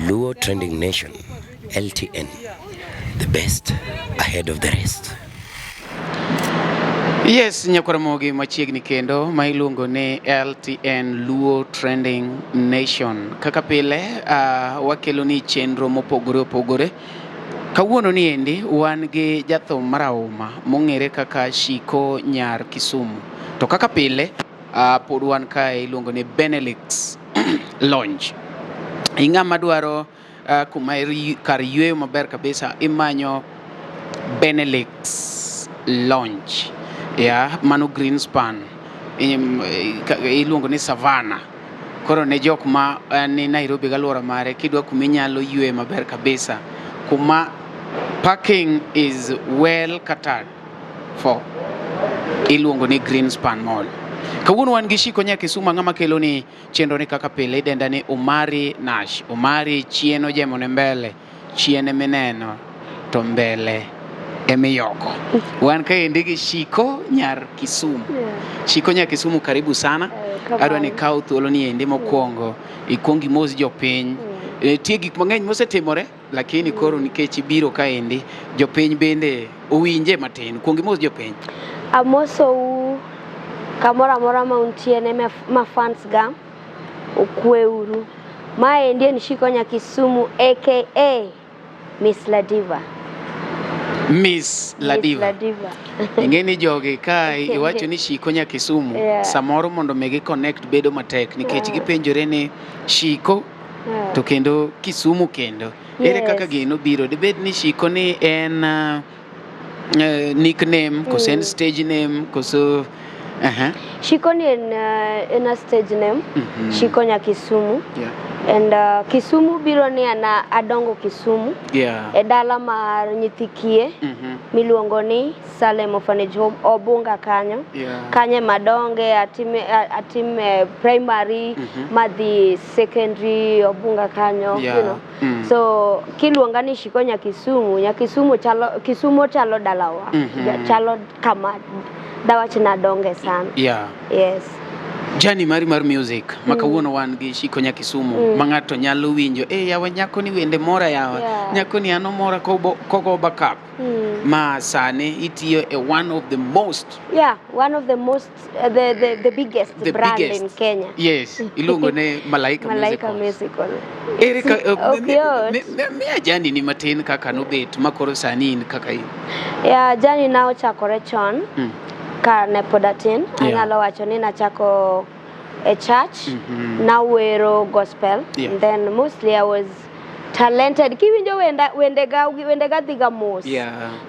Luo Trending Nation, LTN, the best ahead of the rest. Yes, nyakwaramogi machiegni kendo ma iluongo ni LTN Luo Trending Nation. Kaka pile, wakelo ni chenro mopogore opogore. Kawuono ni endi wan gi jathum marahuma mong'ere kaka Shiko Nyar Kisumu. To kaka pile, pod wan kae iluongo ni Benelux Lounge. Ing'ama dwaro kuma kar yueyo maber kabisa imanyo Benelux Lounge. Yeah, mano Greenspan. Iluongo ni Savannah. Koro ne jok ma ni Nairobi gi alwora mare kidwa kuma inyalo yueyo maber kabisa kuma parking is well catered for iluongo ni Greenspan Mall. Kawuono wan gi Shiko Nya Kisumu ng'ama kelo ni chenro ni kaka pile idenda ni Omari Nash. Omari chien ojemo ne mbele, chien emineno to mbele emiyoko. Wan kaendi gi Shiko Nyar Kisumu. Shiko Nyar Kisumu, karibu sana. Adwa ni kaw thuolo ni endi mokwongo ikuong imos jopiny. Nitie gik mang'eny mosetimore lakini koro nikech ibiro kaendi jopiny bende owinje matin. Kuong imos jopiny. Amosou kamoro amora ma untie ne ma fans ga okweuru. Maendi en Shiko Nya Kisumu aka Miss Ladiva. Miss Ladiva. Miss Ladiva. Ing'e ni jogi ka iwacho ni Shiko Nya Kisumu samoro mondo mi gi connect bedo matek nikech gipenjore ni Shiko to kendo Kisumu kendo. Ere kaka gino biro? Dibed ni Shiko ni en nickname koso en stage name koso Shiko ni en a stage name. Shiko Nya Kisumu. And Kisumu biro ni ana adongo Kisumu. E dala mar nyithi kiye miluongo ni Salem Orphanage Home Obunga kanyo. Kanyo madonge atime primary madhi secondary Obunga kanyo, you know. So kiluonga ni Shiko Nya Kisumu, Nya Kisumu chalo Kisumu chalo dalawa. Chalo kama dawach nadonge sana. Yes. Journey mari mar music ma kawuono wan gi Shiko Nya Kisumu ma ng'ato nyalo winjo yawa nyako ni wende mora yawa nyako ni ano mora kogo backup ma sani itiyo e one of the most one of the most the biggest the brand biggest in Kenya. Yes, iluongo ne Malaika Malaika Musicals. Musical. Ere ka Ok yot. miya journey ni matin kaka nobet ma koro sani in kaka in. Yeah, journey na ochakore chon ka ne pod atin. Anyalo wacho ni nachako e church, nawero gospel. And then mostly I was talented. Kiwinjo wendega dhiga mos.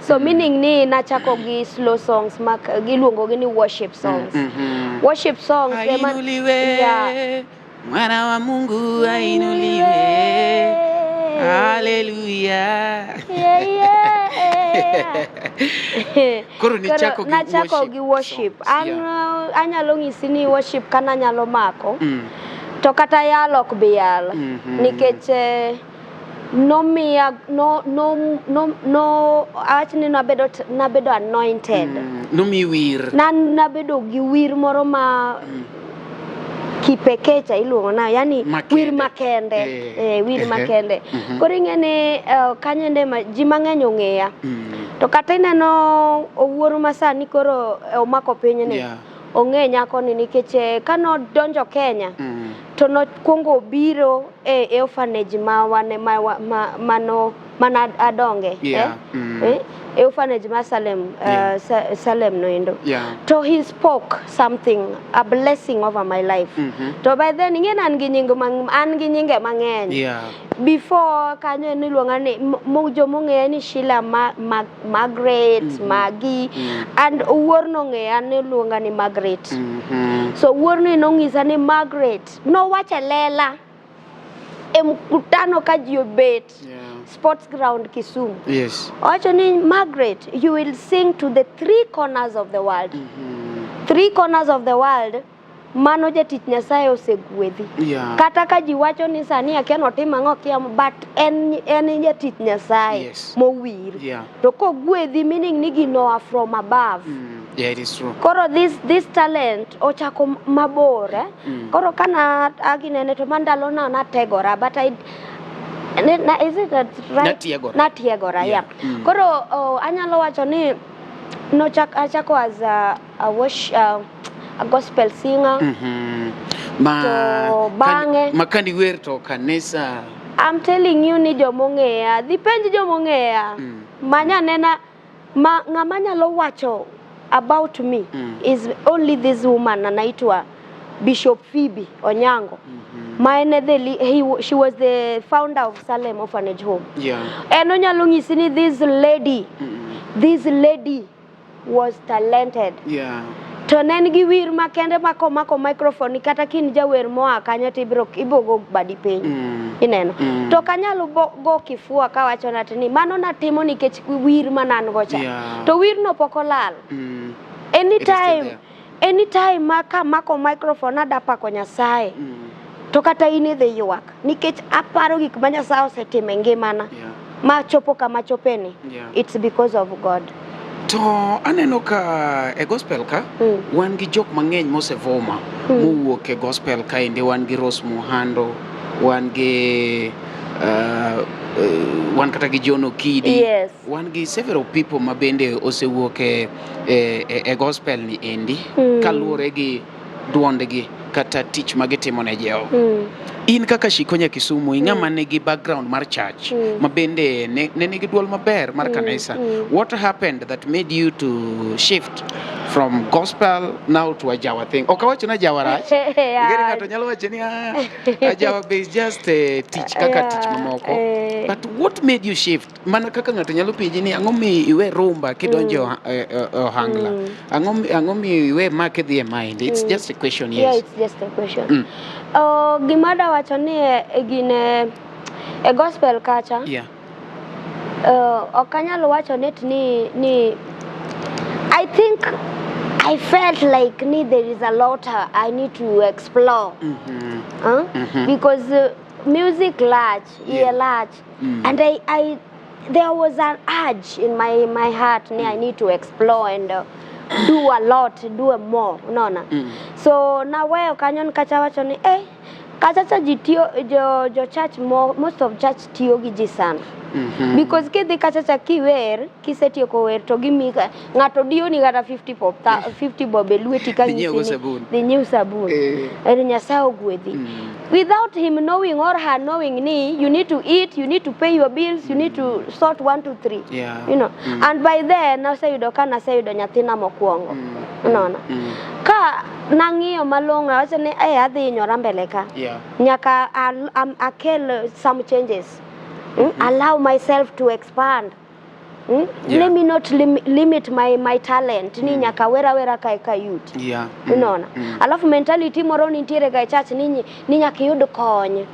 So meaning ni nachako gi slow songs ma iluongo gi ni worship songs. Worship songs ema Ainuliwe. Mwana wa Mungu ainuliwe. Haleluya. Yeah. Koro nichako gi nachako worship gi worship. songs, An anyalo ng'isi ni worship kana anyalo mako. To kata yalo ok bi yal. Nikech nomiya no no no no awach ni nabedo anointed. Nomiyi wir. Nabedo gi wir moro ma kipekee cha iluongo na, yani Makende. wir makende. Wir makende. Koro ing'e ni kanyo ende ma ji mang'eny ong'eya. To kata ineno Owuoru ma sani koro omako pinyni. Ong'e nyakoni nikech kanodonjo Kenya to nokwongo obiro e orphanage ma wane ma, ma, mano mana adonge e orphanage ma Salem Salem noendo. To he spoke something, a blessing over my life. To by then ing'e ni an gi nying an gi nyinge mang'eny. Before kanyo en iluonga ni jomong'eya ni Sheila Margaret, Maggie, and Owuor nong'eya ni iluonga ni Margaret. So Owuor ni nong'isa ni Margaret, nowacho e lela e mkutano ka ji obet sports ground Kisumu. Owacho ni Margaret, you will sing to the three corners of the world. Three corners of the world. Mano jatich Nyasaye osegwedhi. Kata ka ji wacho ni sani akia notim ang'o kia, but en jatich Nyasaye mowir. To kogwedhi meaning ni gino oa from above. Yeah, it is true. Koro this talent ochako mabor, eh? Koro kana aginene to mandalo na nategora, but I Is it that right? Natiegora. Natiegora, yeah. Yeah. Koro oh, anyalo wacho ni nochak achako as a, wash, a gospel singer. Ma To bang'e- ma kani wer to kanisa. I'm telling you ni jomong'eya, dhi penj jomong'eya. Manya nena ma ng'ama nyalo wacho about me is only this woman anaitwa Bishop Phoebe Onyango. Ma en the she was the founder of Salem Orphanage Home. En onyalo nyisi ni this lady, this lady was talented. To ne en gi wir makende ma komako microphone kata kin jawer moa kanyo to ibiro ibiro go badi piny. Ineno. To ok anyal go kifua kawacho nati ni mano natimo nikech wir ma an go cha. To wirno pok olal. Anytime, there. Anytime ma kamako microphone ada pako Nyasaye. To kata in idhi ywak nikech aparo gik ma Nyasaye osetimo e ngimana ma chopo kama chopeni. It's because of God. To aneno ka e gospel ka wan gi jok mang'eny mosevuma mowuok e gospel kaendi. Wan gi Rose Muhando, wan gi wan kata gi John Okidi. Wan gi several people ma bende osewuok e gospel ni endi kaluwore gi duondgi kata tich ma gitimo ne Jehova. In kaka Shiko nya Kisumu, ing'ama nigi background mar church ma bende ne nigi duol maber mar kanisa. What happened that made you to shift from gospel now to ajawa thing? Ok awacho ni ajawa rach. Ing'e ng'ato nyalo wacho ni, "Ah, ajawa be is just tich kaka tich mamoko." But what made you shift? Mana kaka ng'ato nyalo penji ni, ang'o mi iwe rumba kidonjo e ohangla? Ang'o mi iwe ma kidhi e mind? It's just a question, Yeah, yes. it's just a question. Oh, gima dawacho ni e gine e gospel kacha ok anyal wacho net ni I think I felt like ni there is a lot I need to explore, huh? Because music lach, iye lach, and I there was an urge in my heart ni I need to explore and do a lot, do a more, unaona? So naweyo kanyo kacha wacho ni kacha cha ji tiyo jo church most of church tiyo gi ji sana because kidhi kacha cha kiwer, kisetieko wer to gimi ng'ato diyo ni kata 50 bob, 50 bob e lweti ka Dhi nyiew go ng'isi ni sabun. Dhi nyiew sabun. En Nyasaye ogwedhi. Without him knowing or her knowing ni you need to eat, you need to pay your bills, you need to sort one, two, three. And by then naseyudo ka naseyudo nyathina mokwongo. Unaona? Ka nang'iyo malong'o awacho ni adhi hinyora mbele ka. Nyaka akel some changes. Allow myself to expand. Yeah. Let me not limit my talent ni nyaka wera wera kae ka youth. Unaona? Alafu mentality moro nitiere ga e church ni nyaka iyud kony.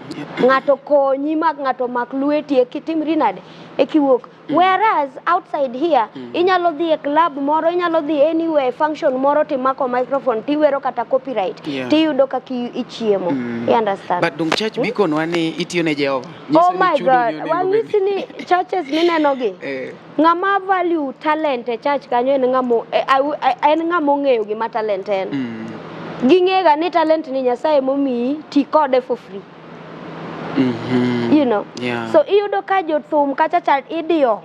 Ng'ato konyi ma ng'ato mak lweti e kitimri nade e kiwuok. Whereas outside here inyalo dhi e club moro, inyalo dhi anywhere, function moro, timako microphone tiwero kata copyright tiyudo kaka ichiemo. You understand? But dong church bikonwa ni itiyo ne Jehova. Oh Nyiso ni my chudo God, ni onego wang'isi ni churches mineno gi ng'ama value talent e church kanyo en ng'amo en ng'ama ong'eyo gima talent en. Ging'e ga ni talent ni Nyasaye momiyi, ti kode for free. So iyudo ka jothum kacha cha idiyo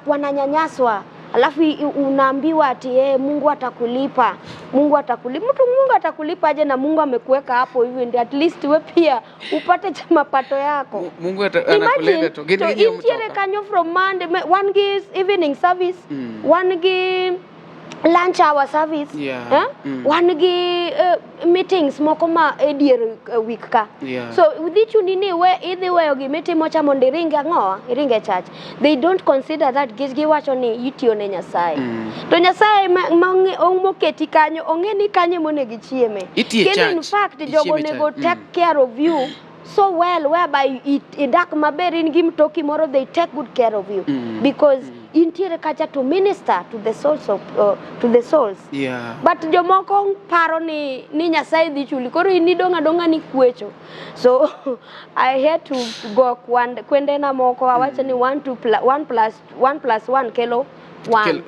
wananyanyaswa, alafu unaambiwa ati Mungu atakulipa, Mungu atakulipa. Mtu Mungu atakulipa aje na Mungu amekuweka hapo hivi ndio at least we pia upate cha mapato yako? Mungu anakuleta to gin to ginyiewo intiere mtoka. Kanyo from Monday, wan gi evening service, wan gi lunch hour service, eh? Wan gi meetings moko ma e dier week ka. So dhi chuni ni we idhi weyo gimitimo cha mondo iring ang'owa iring e church. They don't consider that. Giwacho ni itiyo ne Nyasaye. To Nyasaye moketi kanyo ong'e ni kanyo monego ichieme. Itiye Kendo in church, fact jogo ichieme onego church. Take care of you so well, whereby idak maber, in gi mtoki moro, they take good care of you because intiere kacha to minister to the souls of to the souls. But jomoko paro ni Nyasaye dhi chuli, koro in idong' adong'a ni kwecho. So I had to go kwendena moko awacho ni one, two, one plus one plus one kelo one.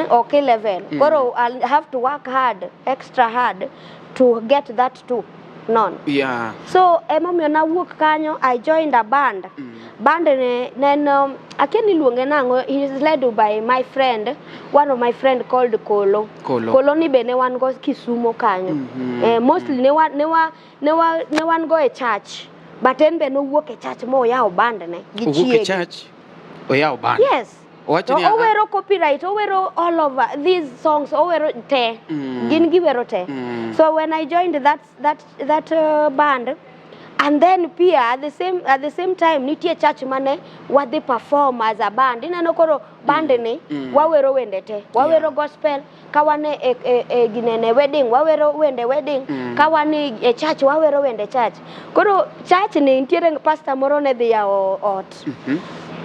Ok 11. Koro I'll have to work hard, extra hard, to get that two. Nono. So emomiyo nawuok kanyo, I joined a band. Band ne en akia ni iluonge nang'o, he is led by my friend, one of my friend called Kolo. Kolo. Kolo ni be ne wan go Kisumo kanyo. Mostly ne wan go e church. But en be nowuok e church moyawo band ne gi Owuok e chiege. church, oyawo band. Yes. Owacho To ni, "Ah, owero copyright, owero all over these songs, owero te. Gin giwero te. So when I joined that band, and then pia at the same time nitie church mane wadhi perform as a band. Ineno koro band ni wawero wende te. Wawero gospel, ka wan e ginene wedding, wawero wende wedding, ka wan e church wawero wende church. Koro church ni nitiere pastor moro ne dhi yawo ot.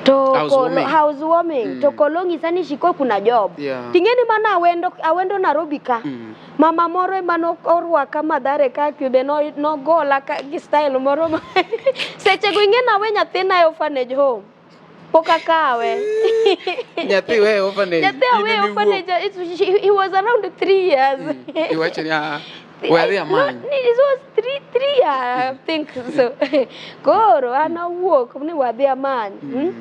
To Housewarming. Housewarming. To Kolo ng'isa ni, "Shiko, kuna job." Ting'e ni mana awendo Nairobi ka. Mama moro ema orwaka Mathare ka be nogola ka gi style moro sechego ing'e nawe nyathina e orphanage home. Pok akawe. Nyathi we orphanage. Nyathi awe in ema iwuok. orphanage. He was around 3 years. Iwacho ni, "Ah, we adhi amany." No, it was 3, I think so. Koro an awuok ni wadhi amany.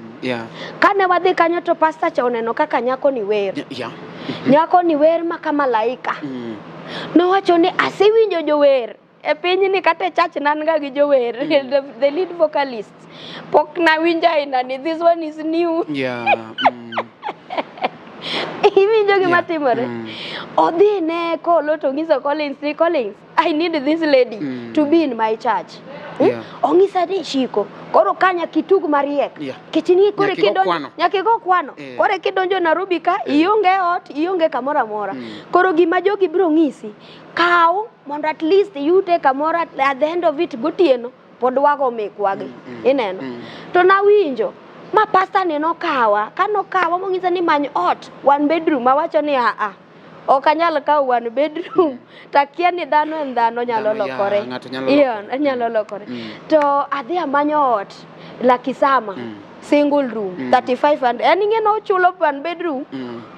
Kane wadhi kanyo to pastor cha oneno kaka nyako ni wer. Nyako ni wer ma ka malaika. Nowacho ni, "Asewinjo jower e pinyni, kata e church nan ga gi jower, the lead vocalist. Pok nawinjo aina ni, this one is new." Iwinjo gima timore? Odhi ne Kolo to ng'iso Collins ni, "Collins, I need this lady to be in my church." Ong'isa ni, "Shiko, koro ka nyaka itug mariek." Kech ni koro Nyaka igo kidonjo kwano. Nyaka igo kwano. Koro kidonjo Nairobi ka, ionge ot, ionge kamoro amora. Koro gima jogi biro ng'isi, kaw mondo at least iyute kamoro at the end of it gotieno pod wago mekwagi. Ineno? To nawinjo ma pastor ni nokawa, ka nokawa mong'isa ni many ot one bedroom, awacho ni aa, ok anyal kawo one bedroom, takia ni dhano en dhano, nyalo Dhano, ya, lokore. Ng'ato nyalo Iyo, lokore. nyalo lokore. To adhi amanyo ot Lakisama, single room, 3500. En ing'e nochulo one bedroom.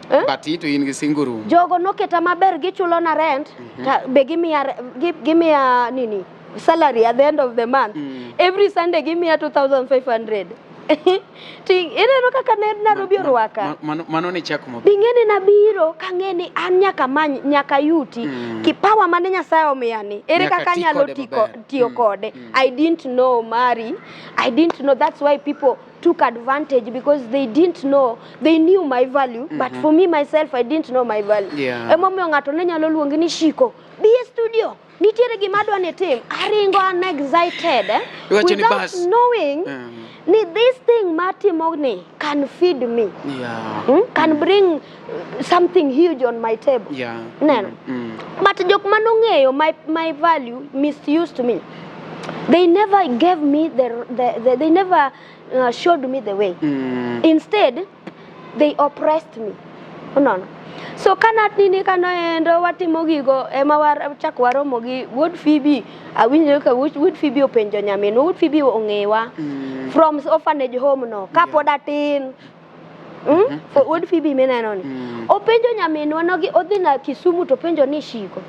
Eh? But ito in gi single room. Jogo noketa maber, gichulo na rent, ta, be gimiya gimiya nini salary at the end of the month. Every Sunday gimiya 2500. Ti ineno kaka ne Nairobi orwaka. Mano ne chako maber. Bing'e ni nabiro kang'e ni an nyaka many, nyaka yuti kipawa mane Nyasaye omiya ni ere Nyaka kaka ti anyalo kode maber. tiyo kode. I didn't know Mari, I didn't know. That's why people took advantage, because they didn't know. They knew my value, but for me myself, I didn't know my value. Emomiyo ng'ato ne nyalo luongi ni, "Shiko, bi e studio, nitiere gima adwa ni tim." Aringo, an excited, eh? Iwacho ni Without bas. knowing ni this thing matimo ni can feed me, Can bring something huge on my table. Neno. But jok manong'eyo my value misused me. They never gave me the they never showed me the way. Instead, they oppressed me. Unaona? So kana nini kano endo watimo gigo ema war, chak waromo gi Wuod Phoebe. Awinjo ka Wuod Phoebe openjo nyaminwa. Wuod Phoebe ong'ewa from orphanage home no kapod atin. For Wuod Phoebe mineno ni. Openjo nyaminwa no gi odhi na Kisumu to penjo ni, "Shiko.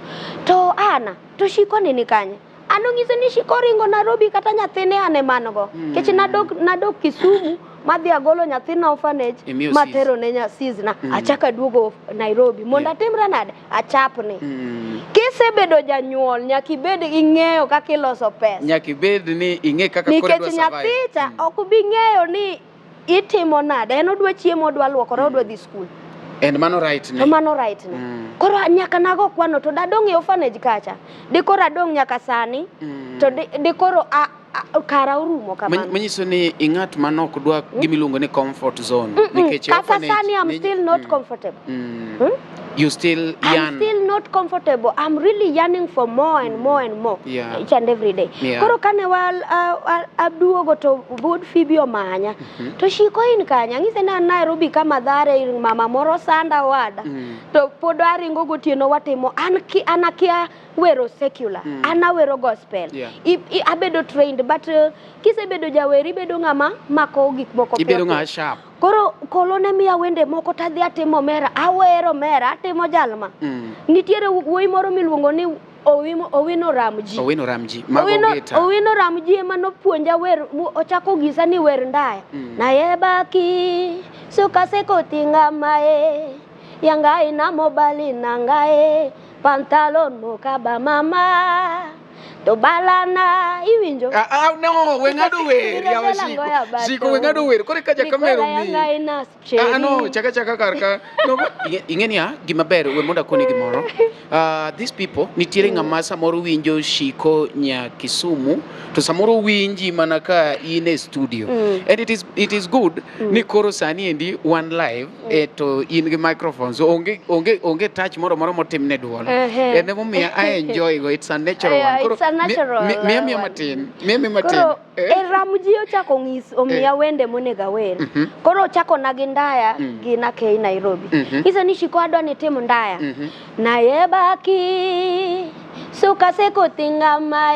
To ana, to Shiko ni ni kanye?" An ong'ise ni Shiko ringo Nairobi, kata nyathine an ema an go. Kech nadok Kisumu madhi agolo nyathina orphanage Imiyo sis. Matero ne sis na achako aduogo Nairobi mondo atimre nade achapni. Kisebedo janyuol, nyaka ibed ing'eyo kaka iloso pesa. Nyaka ibed ni ing'e kaka koro Nikech idwa survive. nyathi cha ok bi ng'eyo ni itimo nade. En odwa chiemo, odwa luokore, odwa dhi skul. And mano right ne. To mano right ne. Koro nyaka nago kwano to dadong' e orphanage kacha. Di koro adong' nyaka sani. To di koro kara orumo kamano. Manyiso ni ing'at manok dwa gimiluongo ni comfort zone. Nikech e Kata orphanage sani I'm still not comfortable. You still I'm yearn. still not comfortable. I'm really yearning for more and more and more each and every day. Koro kane wa aduogo to Wuod Phoebe omanya. To, "Shiko, in kanye?" Ang'ise ni an Nairobi ka Mathare ir mama moro sanda wada. To pod aringo gotieno watimo an ki, an akia wero secular. An awero gospel. Abedo trained, but kisebedo jawer ibedo ng'ama mako gik moko piyo Ibedo piyo. ng'a sharp. Koro Kolo ne miya wende moko tadhi atimo mera, awero mera, atimo jalma. Nitiere wuoyi moro miluongo ni Owino Ramji. Owino Ramji. Mago Owino, gita. Owino Ramji ema nopuonja wer, ochako gisa ni wer ndaya. Nayebaki sukase kotingama yangai na mobali nangae pantalon mokaba mama tobalana iwinjo. Ah, ah, no, we ng'ado wer, yawa Mirabela Shiko. ngoya bato. Shiko, we ng'ado wer. Koro eka jakamero Likwela mi. yangai na Ah, no, cheri. chaka chaka kar ka. No, ing'e niya, gima ber, we mondo akoni gimoro. These people, nitiere ng'ama samoro winjo Shiko nya Kisumu, to samoro winji mana ka in e studio. And it is good ni koro sani endi wan live, to in gi microphone. So onge touch moro moro motim ne duol. Ehe. En emomiyo I enjoy go. It's a natural Yeah, one. Koro it's a natural, miya one. matin. Miya matin. Koro Eh? e Ramji ochako ng'is omiya wende monego awer. Koro ochako na gi ndaya gi Nakei Nairobi. Ng'isa ni Shiko adwa ni tim ndaya. Nayebaki suka sekotingama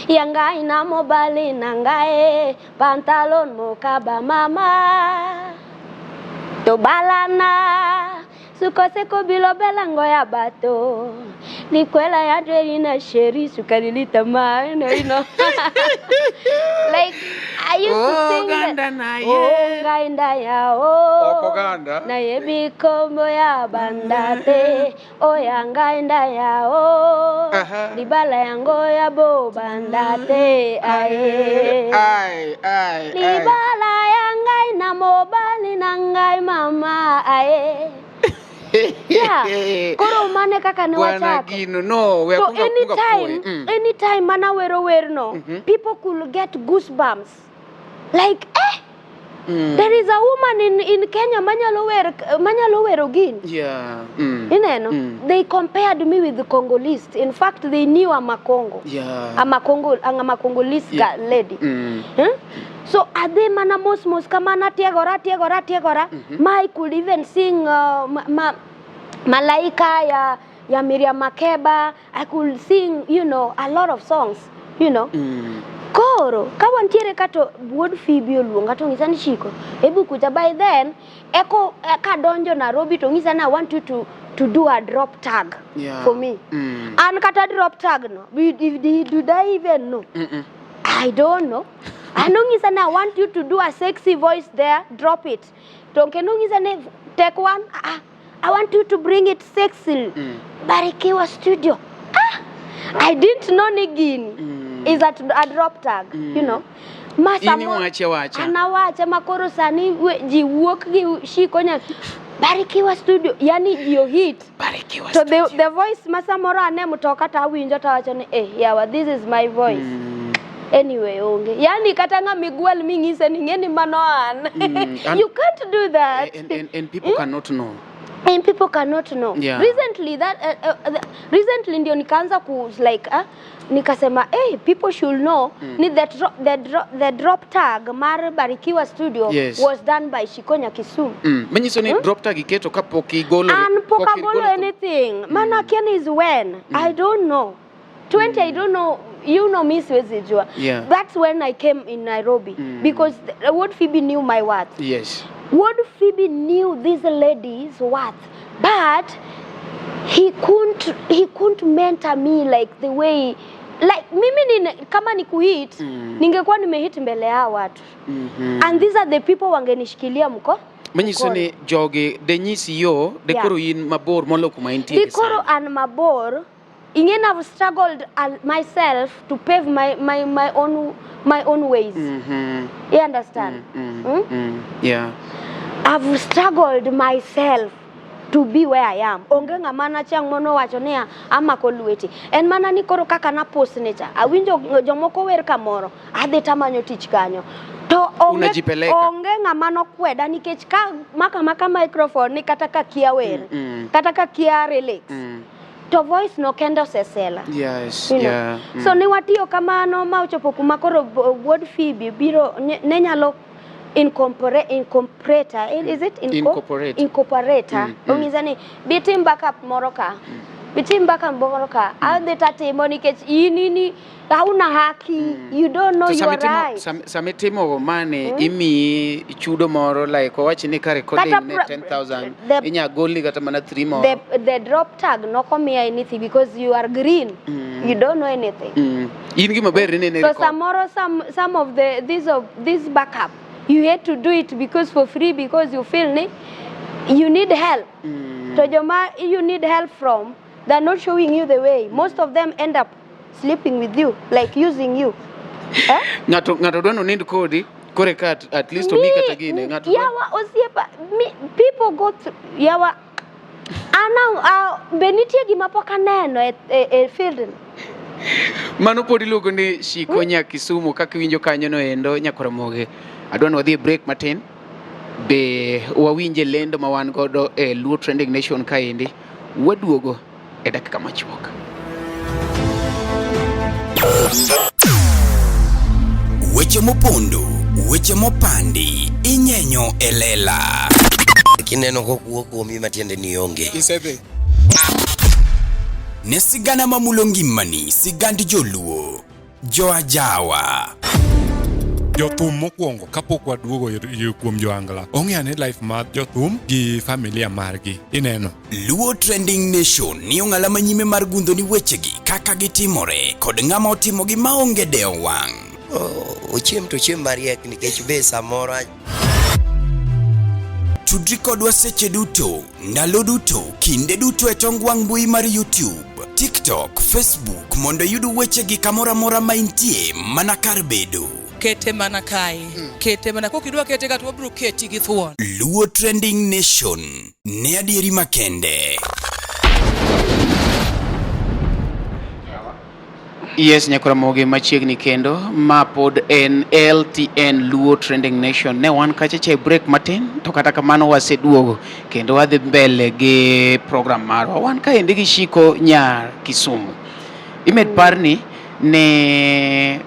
yangai na mobali nangae pantalon mokaba mama tobalana sukoseko bilobela ngoya bato likwela ya na sheri sukalilitama like I used to sing that. Oganda na ye. Oh, ngai ndaya oh. Ok oganda. Nayebi kombo ya banda te oya ngai ndaya oh. Aha. Libala yango ya bo banda te aye. Ai, ai, ai. Libala ya ngai na mobali na ngai mama aye. Yeah. Koro mane kaka ne Bwana wachako. gino, no, we So akunga kunga anytime, pue. Anytime mana wero werno, people could get goosebumps. Like, there is a woman in Kenya manyalo wero gini. Ineno? They compared me with the Congolese. In fact, they knew I'm a Congo. I'm a Congolese lady. So adhi mana mos mos kamana tiegora tiegora tiegora ma I could even sing Malaika ya Miriam Makeba. I could sing a lot of songs. Koro ka wantiere ka to wuod Phoebe oluonga to ng'isa ni Shiko, hebu kuja. By then eko kadonjo Nairobi to ng'isa ni I want you to do a drop tag for me. An kata drop tag no, did I even know? Mm-mm. I don't know. Anong'isa ni I want you to do a sexy voice there, drop it. To kendo ng'isa ni take one, ah, I want you to bring it sexy. Barikiwa Studio. Ah, I didn't know ni gini is a drop tag. Ma In iwache wacha. An awache ma koro sani ji wuok gi Shiko nya Barikiwa Studio, yani ji ohit. Barikiwa To Studio. the voice ma samoro ane mtoka to awinjo to awacho ni yawa, this is my voice. Anyway, onge. Yani kata ng'ama igwel ming'ise ni ng'e ni mano an. You can't do that. And people cannot know. And people cannot know. Recently that recently ndio nikaanza ku like nikasema hey, people should know ni the drop tag mar Barikiwa Studio was done by Shiko nya Kisumu. Manyiso ni drop tag iketo kapok igolo An pok pok agolo igolo anything. Mana akia ni is when. I don't know. 20 I don't know. You know me, siwezi jua. That's when I came in Nairobi because Wuod Phoebe knew my worth. Wuod Phoebe knew this lady's worth, but he couldn't mentor me like the way, like mimi kama ni kuhit ningekuwa nimehit mbele ya watu and these are the people wangenishikilia mko Manyiso mkono. ni jogi de nyisi yo de koro in mabor molo kuma intie Di koro sani. an mabor ing'e I've struggled myself to pave my own ways. You understand? Mm. Mm? Yeah. I've struggled myself to be where I am. Onge ng'ama na chiang' moro wacho niya amako lweti. En mana ni koro kaka na post ni cha. Awinjo jomoko wer kamoro, adhi tamanyo tich kanyo. To onge, Unajipeleka. onge ng'ama nokweda nikech ka maka maka microphone ni kata ka kia wer, kata ka kia lyrics, to voice no kende osesela. So ne watiyo kamano ma ochopo kuma koro wuod Phoebe biro ne nyalo incorporator, is it? Incorporate. Incorporator. Ong'isa ni bitim backup moro ka. Bitim mbaka moro ka adhi tatimo nikech in ini hauna haki you don't know To your samitimo right. samitimo mane imiyi chudo moro like wawach ni ka recording Kata ne 10,000 inya golni kata mana 3 moro. The drop tag nokomiya anything because you are green. You don't know anything. In gima ber ni ne So record. samoro some of the this of this backup you had to do it because for free because you feel ni you need help. To joma you need help from, they're not showing you the way. Most of them end up sleeping with you, like using you. Eh? Ng'ato dwa nonind kodi kore ka at least omi kata gine ng'ato dwa Yawa osiepa, me, people go through, yawa ana be nitie gima pok aneno e field ni. Mano pod iluongo ni Shiko nya Kisumu kaka iwinjo kanyo no endo Nyakoromoge. Adwa ni wadhi e break matin be wawinje lendo ma wan godo e Luo Trending Nation kaendi. Waduogo e dakika machuok. Weche mopondo, weche mopandi, inyenyo e lela. Kineno kokuo kuomi matiende ni onge. Isedhi. Ne sigana mamulo ngimani, sigand joluo, joajawa. Jothum mokwongo kapok waduogo kuom joangla ong'e ane life mar jothum gi familia margi ineno. Luo Trending Nation ni ong'ala manyime mar gundho ni wechegi kaka gitimore kod ng'ama otimogi maonge dewo wang'. Ochiem to ochiem mariek nikech be samoro Tudri kodwa seche duto, ndalo duto, kinde duto e tong wang' mbui mar YouTube, TikTok, Facebook mondo iyud wechegi kamoro amora ma intie mana kar bedo. Kete mana kae. Kete mana kokidwa kete ka to wabiro keti gi thuon. Luo Trending Nation ne adieri makende. Yes, Nyakoromoge machiegni kendo ma pod en LTN Luo Trending Nation. Ne wan kacha cha e break matin to kata kamano waseduogo kendo wadhi mbele gi program marwa. Wan kaendi gi Shiko nyar Kisumu. Imed parni ne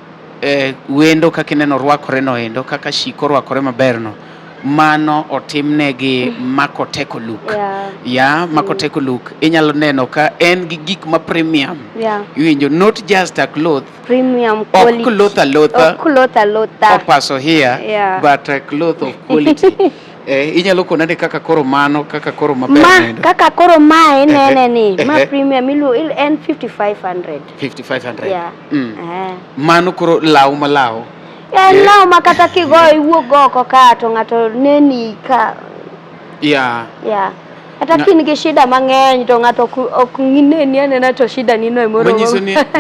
wendo kaka ineno rwakore no endo kaka Shiko rwakore maber no mano otimne gi Mako Teko Look. Ya Mako Teko Look inyalo neno ka en gi gik ma premium. Iwinjo not just a cloth, Premium ok quality. cloth alotha Ok cloth alotha. opaso here but a cloth of quality. Inyalo kona ni kaka koro mano kaka koro maber Ma nendo. kaka koro mae inene ni ma premium iluongo en 5500. 5500. Yeah. Mano koro law malaw. En law ma kata kigoyo iwuok go oko ka to ng'ato neni ka. Yeah. Kata ka in gi shida mang'eny to ng'ato ok neni anena to shida ni no emoro.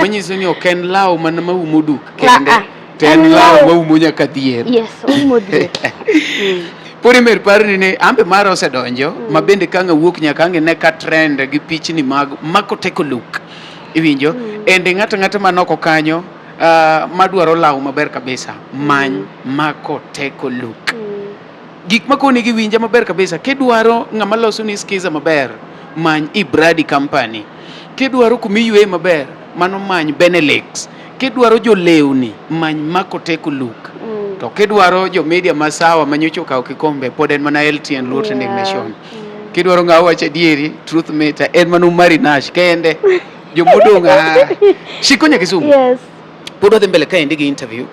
Manyiso ni ok en law mana maumo duk kende. To en En law law maumo nyaka dhier. Yes, oumo dhier. Pod imer parni ni ambe mara osedonjo ma bende ka ng'a wuok nyaka ang' ine ka trend gi pichni mag Mako Teko Look. Iwinjo? Ende ng'ato ang'ata man oko kanyo madwaro law maber kabisa many Mako Teko Look. Gik makoni giwinja maber kabisa. Kidwaro ng'ama loso ni skiza maber, many Ibradi Company. Kidwaro kumiyueye maber, mano many Benelux. Kidwaro jolewni, many Mako Teko Look. To kidwaro jo media masawa manyocha okawo kikombe, pod en mana LTN Luo Trending Nation. Kidwaro ng'awa wacho adieri, Truth Meter, en mana Umari Nash kende. Jomodong' Shiko nya Kisumu. Yes. Pod wadhi mbele kaendi gi interview.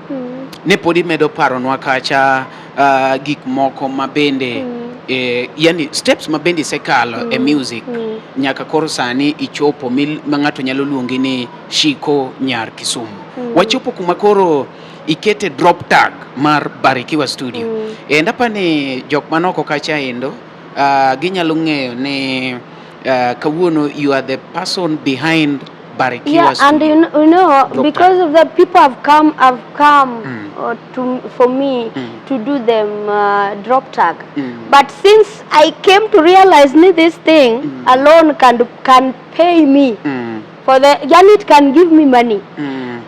Ne pod imedo paronwa kacha gik moko mabende yani steps mabende isekalo e music nyaka koro sani ichopo ma ng'ato nyalo luongi ni Shiko nyar Kisumu. Wachopo kuma koro ikete drop tag mar Barikiwa Studio. And apani jok manoko kacha endo ginyalo ng'eyo ni kawuono you are the person behind Barikiwa Yeah, and Studio. you know, Drop because tag. of that, people have come to for me to do them drop tag. But since I came to realize me this thing alone can pay me for the yani it can give me money.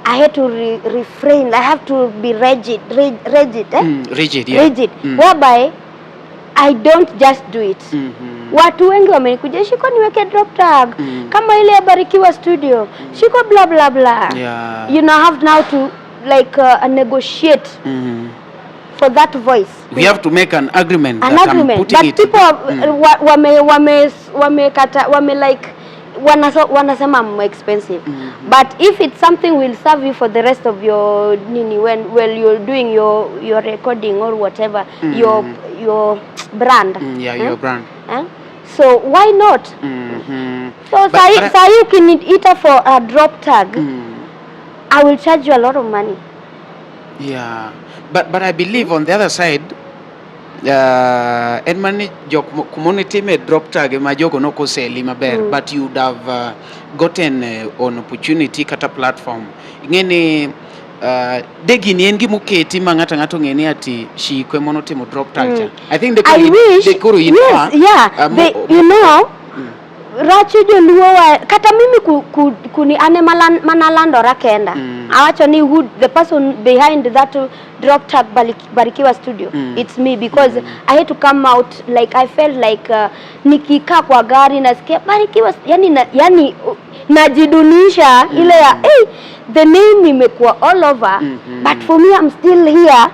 I had to refrain. I have to be rigid, rigid, eh? Rigid, yeah. Rigid, whereby I don't just do it. Watu wengi wamenikuja, Shiko niweke drop tag kama ile ya Barikiwa Studio, Shiko blah blah blah. Yeah. You know, I have now to like negotiate for that voice. We have to make an agreement. An that agreement. I'm putting But it. people wame like Wanasema I'm expensive. But if it's something will serve you for the rest of your nini, when while you're doing your recording or whatever, your brand. Yeah, your brand. Eh? So why not? So sahi, sahi ukiniita for a drop tag, I will charge you a lot of money. Yeah, but I believe on the other side, en mana ni jok kumonitime drop tag ma jogo nokoseli maber, but you'd have gotten an opportunity kata platform. Ing'e ni de gini en gimoketi ma ng'ato ang'ato ong'e ni ati Shiko ema notimo drop tag cha. I think de I koro in, wish de koro in yes, fa, they, you know, racho joluo wa kata mimi kuni ane manalandora kenda. Awacho ni who the person behind that drop tag Barikiwa Studio, it's me, because I had to come out. Like, I felt like nikikaa kwa gari nasikia Barikiwa, yani yani najidunisha ile ya hey, the name imekuwa all over, but for me, I'm still here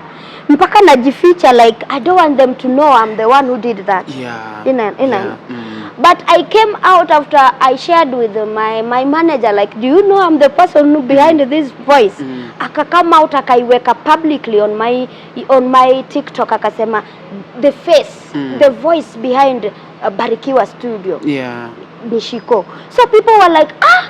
mpaka najificha, like I don't want them to know I'm the one who did that. Ina But I came out after I shared with my manager, like, "Do you know I'm the person who behind this voice?" Aka come out, akaiweka publicly on my TikTok, akasema the face, the voice behind Barikiwa Studio ni Shiko. So people were like, "Ah,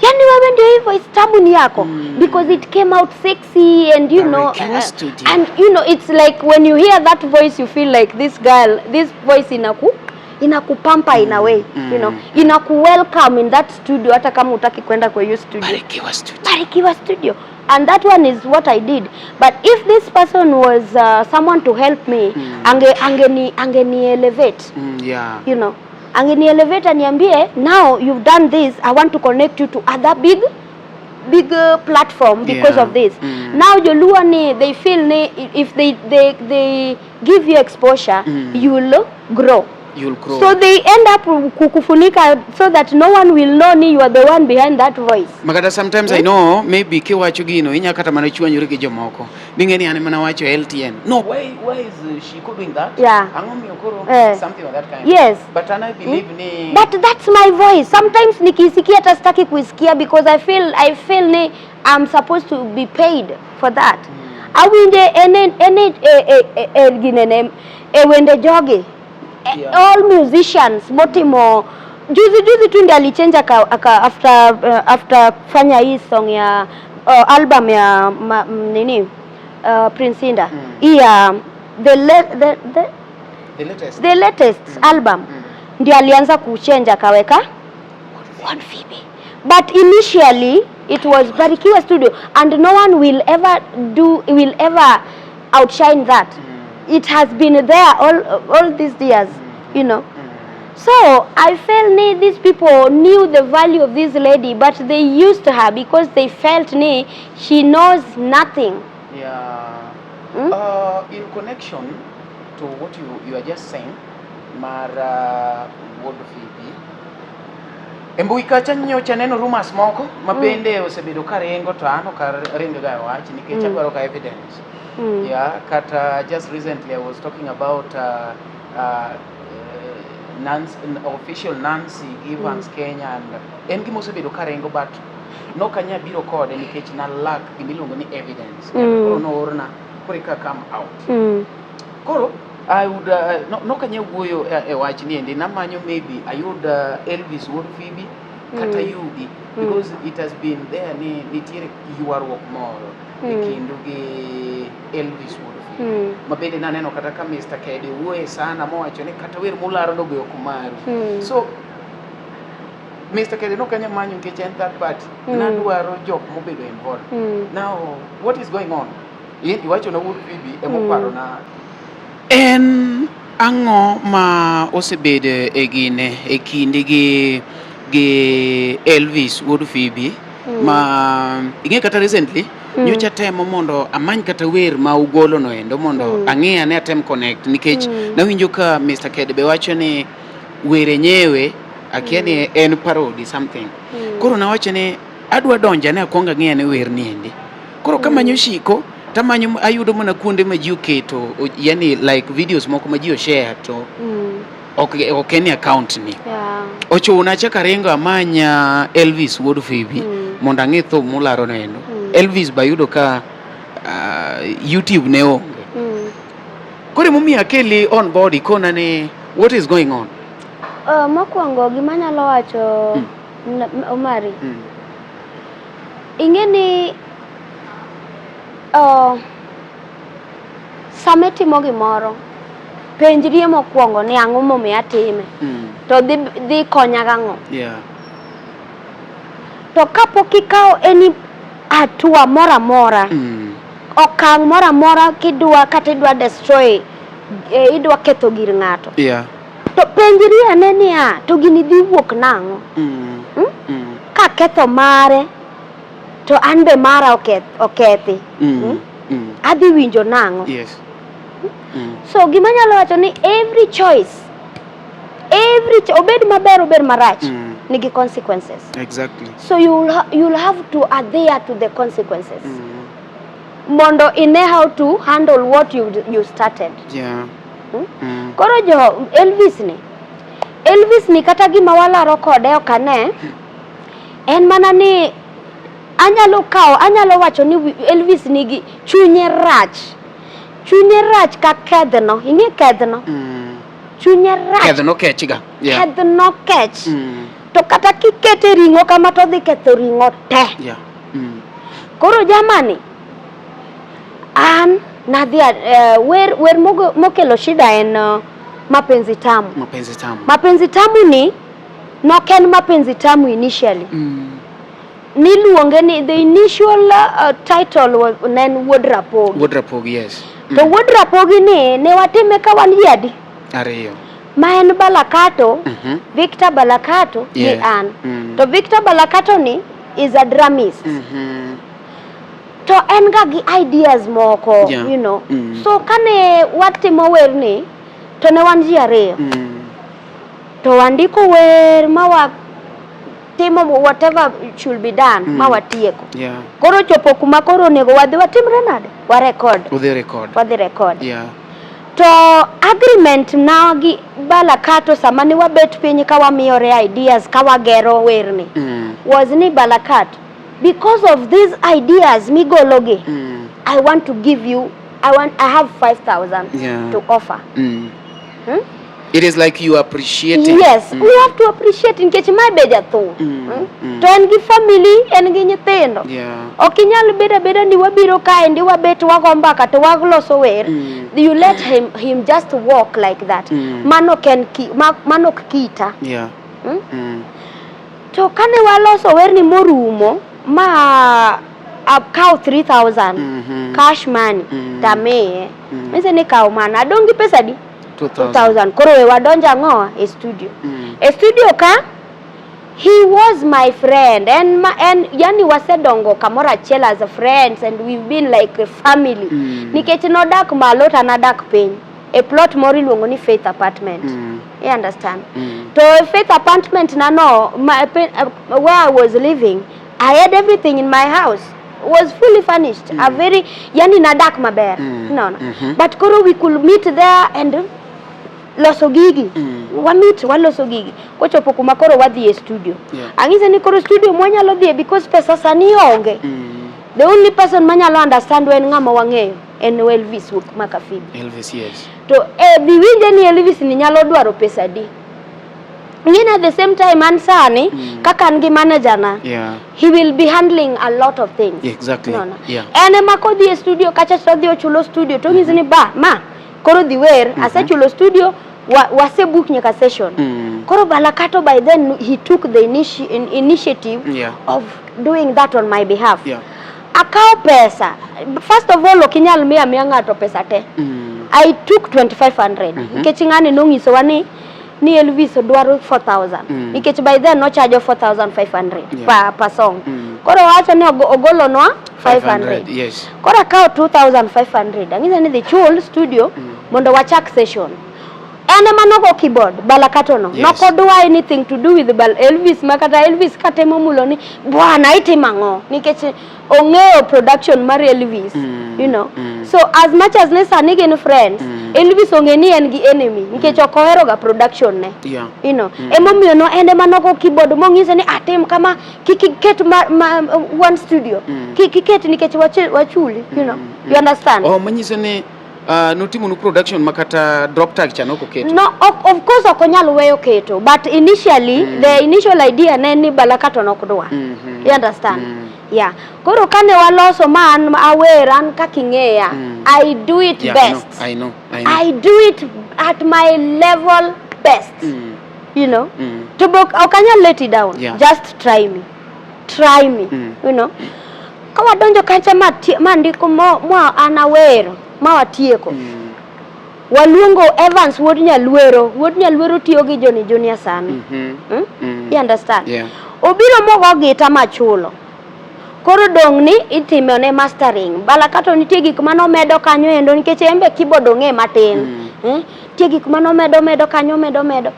yani wewe ndio hii voice tamu ni yako?" Because it came out sexy and you know Barikiwa Studio. And you know, it's like when you hear that voice, you feel like this girl, this voice inakupampa in a way, inaku welcome in that studio, hata kama utaki kwenda kwa hiyo studio. Barikiwa Studio. Barikiwa Studio. And that one is what I did. But if this person was someone to help me, angeni elevate, angeni elevate, aniambie, "Now you've done this, I want to connect you to other big big platform because of this." Now Joluo ni they feel ni if they give you exposure, you will grow. You'll grow. So they end up kukufunika so that no one will know ni you are the one behind that voice. Makata sometimes I know maybe kiwacho gino inya kata mana chwanyori gi jomoko. Ning'e ni an mana wacho LTN. No, why is Shiko doing that? Ang'o miyo koro something of that kind. But and I believe ni But that's my voice. Sometimes nikisikia, hata sitaki kuisikia because I feel ni I'm supposed to be paid for that. Awinje ene ene e, e, e, e, ginene e wende jogi. All musicians motimo juzi juzi tu ndiye alichange aka after fanya hii song ya album ya nini, Prince Indah. Hii ya the The latest. The latest album ndio alianza kuchange, akaweka One Phoebe, but initially it was Barikiwa Studio, and no one will ever outshine that. It has been there all these years. So I felt ni these people knew the value of this lady, but they used her because they felt ni she knows nothing. In connection to what you are just saying, mar Wuod Phoebe, e mbui kacha nyocha neno rumors moko ma bende osebedo ka ringo, to an ok aring ga e wach nikech adwaro ga evidence. Yeah, kata just recently I was talking about Nancy, official Nancy Givens Kenya, and en gima osebedo ka ringo, but nok anya biro kode nikech na lack gimiluongo ni evidence. Koro noorna koro eka come out. Koro I would no, nok anya wuoyo e wach ni endi namanyo maybe ayud Elvis Wuod Phoebe kata Yugi, because it has been there ni nitiere ywaruok moro e kindu gi Elvis Wuod Phoebe, ma bende naneno kata ka Mr. Kede wuoye sana mowacho ni kata wer mularo no be ok maru. So Mr. Kede nok anya manyo nikech en third party. Nadwaro jok mobedo involved. Now what is going on? Iwacho na Wuod Phoebe emoparo na en ang'o ma osebedo e gine e kindi gi Elvis Wuod Phoebe, ma ing'e kata recently nyocha temo mondo amany kata wer ma ugolo no endo mondo ang'e ane atem connect, nikech nawinjo ka Mr. Kede be wacho ni wer enyewe akia ni en parody something. Koro nawacho ni adwa donjo ane akwong ang'e ane wer ni endi. Koro kamanyo Shiko tamanyo ayudo mana kuonde ma ji oketo yani like videos moko ma ji oshare to Ok ok en e account ni. Yeah. Ochuna achako aringo amanya Elvis wuod Phoebe mondo ang'i thum mularo nendo. Elvis bayudo ka YouTube ne onge. Koro emomiyo akeli on board ikona ni what is going on? Mokwongo gima anyalo wacho Omari. Ing'e ni sama itimo gimoro, penjrie mokwongo ni ang'o momiyo atime. To dhi konya gang'o. To kapok ikawo any hatua moro amora, okang' moro amora kidwa kata idwa destroy, idwa ketho gir ng'ato. To penjri ane niya, to gini dhi wuok nang'o? Ka ketho mare, to an be mara okethi. Adhi winjo nang'o? Yes. So gima anyalo wacho ni every choice, obed maber obed marach, nigi consequences. Exactly. So you'll have to adhere to the consequences. Mondo ine how to handle what you started. Yeah. Koro jo Elvis ni kata gima walaro kode ok ane, en mana ni anyalo wacho ni Elvis nigi chunye rach. Chunye rach ka kedhno, ing'e kedhno? Chunye rach. Kedhno kech ga. Yeah. Kedhno kech. To kata kikete ring'o kama to odhi ketho ring'o te. Yeah. Koro jamani, an nadhi wer mokelo shida en Mapenzi Tamu. Mapenzi Tamu. Mapenzi Tamu ni nok en Mapenzi Tamu initially. Niluonge ni the initial title was ne en Wuod Rapogi. Wuod Rapogi, yes. To Wuod Rapogi ni ne watime ka wan ji adi? Ariyo. Ma en Balakato, Victor Balakato gi an. To Victor Balakato ni is a drummist. To en ga gi ideas moko, you know. So kane watimo werni, to ne wan ji ariyo. To wandiko wer ma watimo whatever should be done, ma watieko. Koro chopo kuma koro onego wadhi watimre nade? Wa record. Udhi record. Wadhi record. To agreement na gi Balakato sama ne wabet piny ka wamiyore ideas ka wagero werni, was ni Balakato, because of these ideas migologi, I want to give you, I have 5,000 to offer. It is like you appreciate it. Yes, we have to appreciate nikech mae be jathum. To en gi family, en gi nyithindo. Ok inyal bedo abeda ni wabiro kaendi wabet wago mbaka to waloso wer. You let him just walk like that. Mano ok kita. To kane waloso werni morumo ma akaw 3,000 cash money tamiye. Mise ni kaw mana adong' gi pesa di? 2,000. 2,000. Koro we wadonjo ang'o e studio. E studio ka he was my friend and yani wasedongo kamoro achiel as a friends and we've been like a family. Nikech nodak malo to an adak piny e plot moro iluongo ni Faith Apartment. You understand? To e Faith Apartment na no, where I was living, I had everything in my house. Was fully furnished. A very, yani nadak maber. No, no. But koro we could meet there and loso gigi. Wa meet, waloso gigi. Kochopo kuma koro wadhi e studio. Ang'ise ni koro studio mwanyalo dhie because pesa sani onge. The only person manyalo understand en ng'ama wang'eyo en Elvis wuok Makafibi. Elvis, yes. To dhi winje ni Elvis ni nyalo dwaro pesa di. Ng'ina at the same time an sani kaka an gi manager na, he will be handling a lot of things. Yeah, exactly. No, no. Yeah. En ema kodhi e studio kacha to odhi ochulo studio to onyisi ni ba ma koro dhi wer, asechulo studio, wasebook nyaka session. Koro Balakato by then he took the initiative of doing that on my behalf. Akawo pesa. First of all ok inyal miya miya ng'ato pesa te. I took 2,500. Nikech ng'ani nong'isowa ni Elvis dwaro 4,000. Nikech by then nochajo 4,500 per song. Koro wacho ni ogolonwa 500. Yes. Koro akawo 2,500. Ang'ise ni dhi chul studio mondo wachak session. En ema nogo keyboard Balakato no. Nokodwa anything to do with Elvis ma kata Elvis katemo mulo ni bwana itimo ang'o nikech ong'eyo production mar Elvis, you know. So as much as ne sani gin friends, Elvis ong'e ni en gi enemy nikech ok ohero ga production ne. Emomiyo no en ema nogo keyboard mong'ise ni atim kama, kik iket ma one studio. Kik iket nikech wachuli, you know. You understand? Oh, manyiso ni notimonu production ma kata drop tag cha nok oketo. No, of course ok onyal weyo keto, but initially the initial idea ne en ni Balakato nok dwa. You understand? Yeah. Koro kane waloso ma an awer an kaka ing'eya, I do it best. I know, I know, I know. I do it at my level best. To be ok anyal let it down. Just try me. Try me. Ka wadonjo kacha ma ndiko mo an awero ma watieko. Waluongo Evans wuod Nyalwero. Wuod Nyalwero tiyo gi Johnny Junior sani. You understand? Yeah. Obiro mogo gita machulo. Koro dong' ni itimo ne mastering. Balakato nitie gik mane omedo kanyo endo nikech en be keyboard ong'e matin. Nitie gik mane omedo medo kanyo medo medo.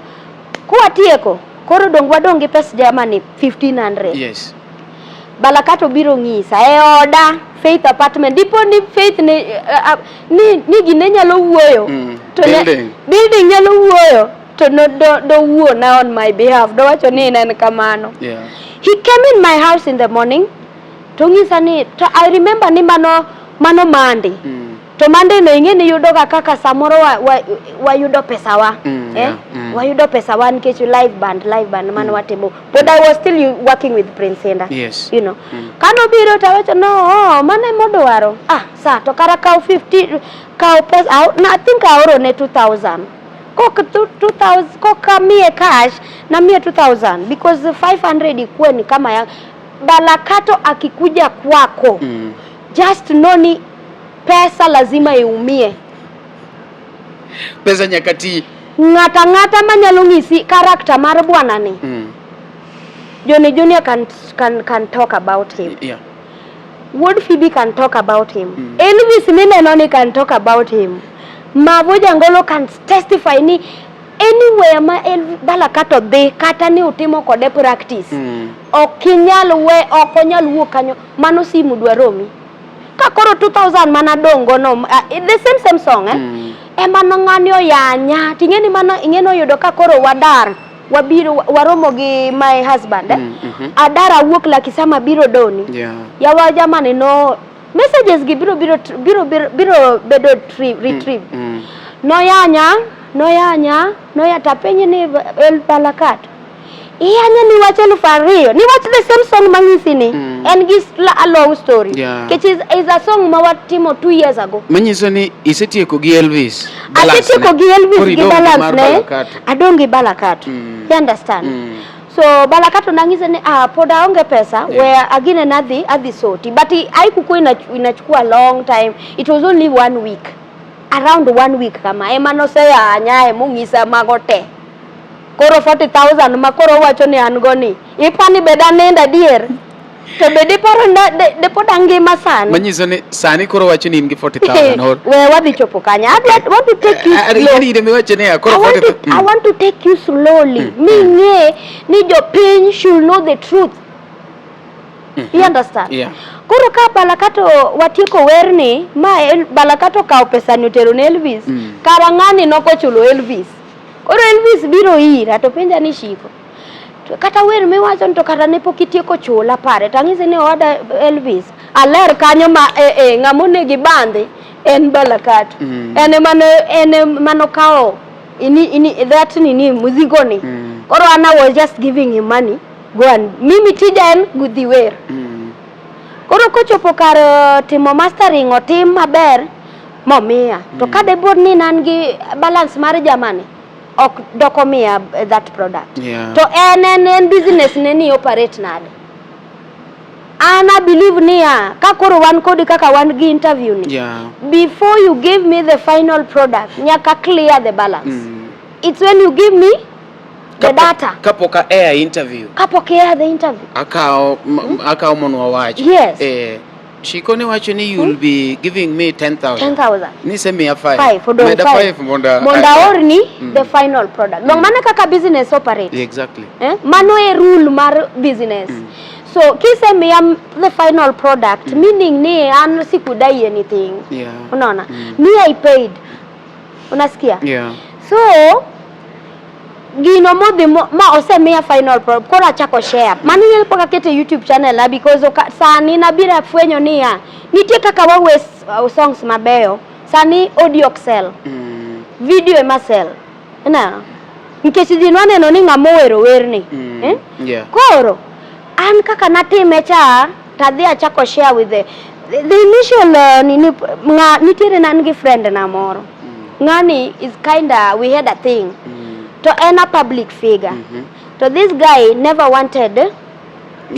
Kwatieko, koro dong' wadong' gi pes Germany 1500. Balakato biro ng'isa e oda Faith apartment. Dipo ni Faith ne ni gine nyalo wuoyo. To ne, Building. building nyalo wuoyo. To no do wuo na on my behalf. Dowacho ni en kamano. He came in my house in the morning. To ng'isa ni to I remember ni mano Monday. To Monday no ing'e ni yudo ga kaka samoro wayudo pesa wa. Wayudo pesa wa nikech live band mano watimo. But I was still working with Prince Indah. Kano biro to awacho no, oh, mano ema odwaro. Ah, sa to kara kaw 50 kaw pesa I think aoro ne 2000. Kok 2000 kok amiye cash na miye 2000 because 500 ikuwe ni kama ya Balakato akikuja kwako. Just know ni pesa lazima iumie. Pesa nyaka ti. Ng'ata ng'ata manyalo ng'isi character mar bwana ni. Johnny Junior can talk about him. Wuod Phoebe can talk about him. Elvis mineno ni can talk about him. Mavo Jangolo can testify ni anywhere ma Balakato dhi kata ni utimo kode practice. Ok inyal we ok onyal wuok kanyo mano simu dwaromi. Ka koro 2000 mana dongo no the same song eh. Ema no ng'ani oyanya ting'e ni mano ing'e ni oyudo ka koro wadar wabiro waromo gi my husband eh? Adar awuok Lakisama biro doni. Yawa jamani no messages gi biro bedo retrieve. Noyanya noyanya noya tapenje ni El Balakato. Iyanya ni wach 2000 ni wach the same song mang'isi ni en gi a long story. Nikech is a song ma watimo 2 years ago. Manyiso ni isetieko gi Elvis. Asetieko gi Elvis Koro gi idong' gi balance mar ne. Balakato. Adong' gi Balakato. You understand? So Balakato nang'ise ni ah, pod aonge pesa where agine nadhi adhi soti but haikukuwa inachukua long time. It was only 1 week. Around 1 week kama ema noseyanya emong'isa mago te. Koro 40,000 ma koro owacho ni an go ni ipani bed anindo adier to bed iparo de pod angima sani. Manyiso ni sani koro wacho ni in gi 40,000 or We wadhi chopo kanya. I want to take you slow. Ari ire miwacho ni koro 40 I want to take you slowly. Mi ng'e ni jopiny should know the truth. You understand? Yeah. Koro ka Balakato watieko werni ma Balakato kawo pesa ni otero ne Elvis. Kara ng'ani nokochulo Elvis. Koro Elvis biro ira to penja ni Shiko. To kata wer miwacho ni to kata ne pok itieko chula pare to ang'ise ni owada Elvis aler kanyo ma ng'ama onego ibandhi en Balakato. En ema nokawo ini that nini muzigo ni. Koro an I was just giving him money go and mimi tija en dhi wer. Koro kochopo kar timo mastering otim maber momiya. To ka debed ni an gi balance mar jamani ok doko miya that product. To en business ne ni operate nade. An I believe niya ka koro wan kodi kaka wan gi interview ni. Before you give me the final product, nyaka clear the balance. It's when you give me the data. Kapok a air interview. Kapok air the interview. Akawo mondo wawach. Yes. Shiko ne wacho ni you will be giving me 10,000. 10,000. Ni semiya 5. 5, odong' Meda 5. 5 mondo Mondo aorni the final product. Dong mana kaka business operate. Exactly. Mano e rule mar business. So kisemiya the final product, meaning ni an sikudai anything. Unaona? Me, I paid. Unasikia? Yeah. So gino modhi ma osemiya final product, koro achako share. Mano ing'e pok aketo e YouTube channel na because sani nabiro afwenyo niya nitie kaka wa waste songs mabeyo. Sani audio ok sell. Video ema sell. Ineno? Nikech ji nwaneno ni ng'ama owero werni. Eh? Yeah. Koro an kaka natime cha tadhi achako share with the initial nini ng'a nitiere nan gi friend na moro. Ng'ani is kinda, we had a thing. To en a public figure. To this guy never wanted to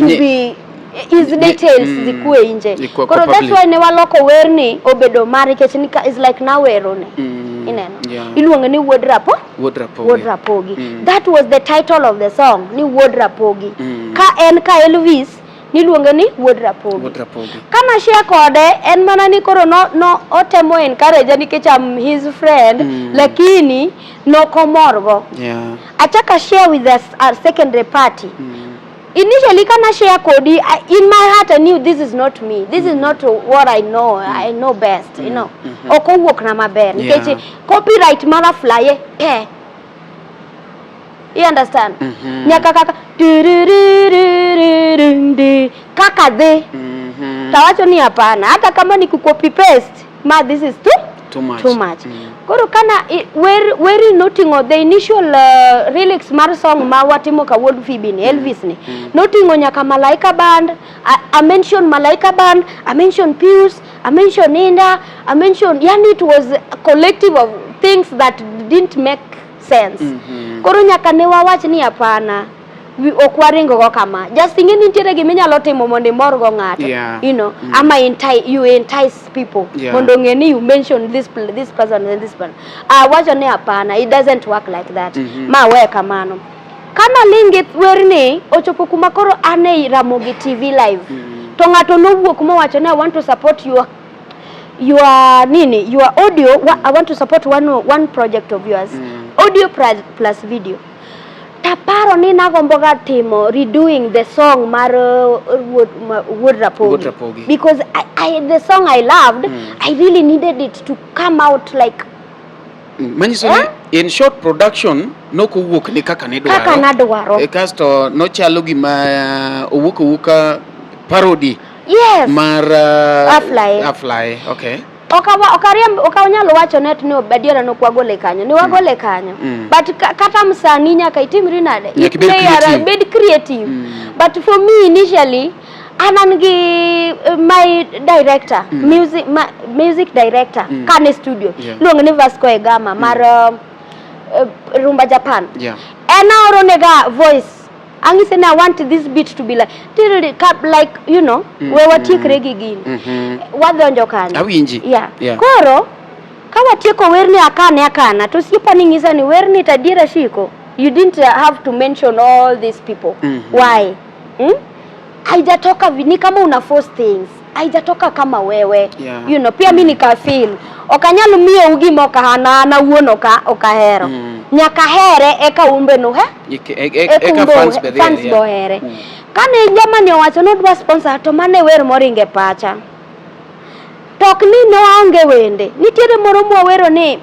be his details zikuwe nje. Ikuwe kwa Koro that's public. why ne waloko werni obedo mare nikech is like nawero ne. Ineno? Iluonge ni Wuod Rapo. Wuod Rapogi. Wuod Rapogi. That was the title of the song, ni Wuod Rapogi. Ka en ka Elvis, niluonge ni Wuod Rapogi. Wuod Rapogi. Kana share kode, en mana ni koro no otemo encourage nikech I'm his friend, lakini nokomorgo. Achaka share with a secondary party. Initially kana share kodi, in my heart I knew this is not me. This is not what I know. I know best, you know. Ok owuok na maber nikech copyright mara flye te. You understand? Nyaka kaka turururururundu, kaka dhi. Tawacho ni hapana, hata kama ni kucopy paste, ma this is Too much. too much. Koro kana weri noting'o the initial lyrics mar song ma watimo ka Wuod Phoebe ni, Elvis ni. Noting'o nyaka Malaika Band, I mention Malaika Band, I mention Pius, I mention Inda, I mention, yani it was a collective of things that didn't make sense. Koro nyaka ne wawach ni hapana, ok waringo go kama. Just ing'e ni nitiere gima inyalo timo mondo imor go ng'ato. You know, ama you entice people. Mondo ong'e ni you mention this person and this person. Wacho ni hapana, it doesn't work like that. Ma we kamano. Kana lingi werni ochopo kuma koro an e Ramogi TV live. To ng'ato nowuok mowacho ni I want to support your nini, your audio, I want to support one project of yours. Audio plus video. Taparo ni nagombo ga timo redoing the song mar Wuod Rapogi. Wuod Rapogi. Because the song I loved, I really needed it to come out like Manyiso ni in short production nokowuok ni kaka nidwaro. Kaka nadwaro. Kasto nochalo gima owuok owuoka parody. Yes. Mar Afly. Afly, okay. Okanyal wacho net ni adiera nok wagole kanyo. Ni wagole kanyo. But kata msanii nyaka itimri nade? Nyaka ibed Play around, creative. bed creative. But for me initially, an an gi my director, music, ma, music director, kane studio. Iluongo ni Vasco Egama mar Rumba Japan. En aoro nega voice. Ang'ise ni I want this beat to be like, tiriri, ka, like, you know, we watiekre gi gini. Wadonjo kanyo. Awinji. Koro, ka watieko werni akane akana, to osiepa ni ng'isa ni werni to adiera shiko. You didn't have to mention all these people. Why? Haijatoka ni kama una force things. Haijatoka kama wewe. You know, pia mi nika feel. Ok anyal miyo gima ok an an awuon ok ahero. Nyaka here eka umbe no, he? Eke, Eka eka umbe fans ohe, be fans there, be yeah. ohere. Kane jamani owacho ni odwa sponsor to mane wer moringe pacha. To ok ni ne waonge wende. Nitiere moro mwawero ni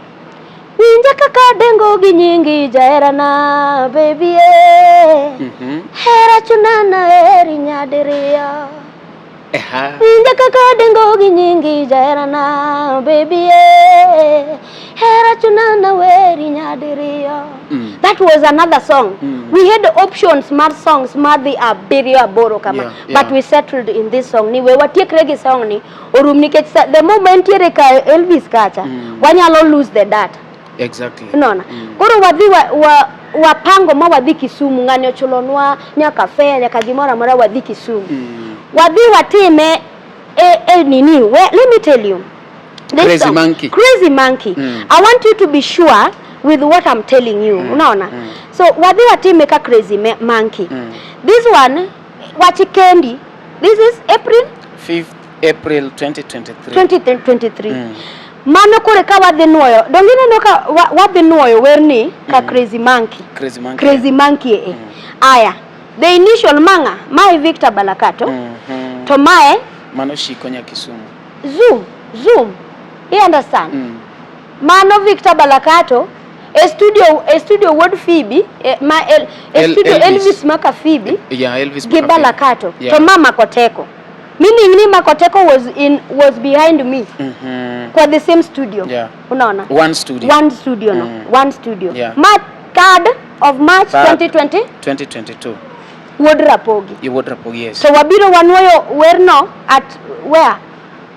winja kaka dengo gi nyingi jaherana baby e. Hera chunana eri nyadiriyo. Winja kaka dengo gi nyingi jaherana baby e. Hera chunana weri nyadiriyo. That was another song. We had options mar songs madhi abiriyo aboro kama. But we settled in this song ni we watiekre gi song ni orum nikech the moment tiere ka Elvis kacha, wanyalo lose the data. Unaona? Koro wadhi wapango ma wadhi Kisumu, ng'ani ochulonwa nyaka fare, nyaka gimoro amora wadhi Kisumu. Wadhi watime e nini? We, let me tell you. This Crazy song, Monkey. Crazy Monkey. I want you to be sure with what I'm telling you. Unaona? So wadhi watime ka Crazy Monkey. This one wachikendi. This is April 5th April 2023. 2023. Mano kore ka wadhi nuoyo. Donge ineno ka wadhi nuoyo werni ka Crazy Monkey. Crazy Monkey. Crazy Monkey e. Aya. The initial manga mae Victor Balakato to mae Mano Shiko nya Kisumu. Zoom, Zoom. You understand? Mano Victor Balakato e studio, e studio Wuod Phoebe e, ma el, e studio Elvis. Elvis Maka Phoebe Yeah, Elvis gi Maka Phoebe. Balakato to ma Makoteko. Meaning ni Makoteko was behind me kwa the same studio. Unaona? One studio. One studio no. One studio. Ma 3rd of March Third. 2020 2022. Wuod Rapogi. Wuod Rapogi, yes. So wabiro wanuoyo werno at where?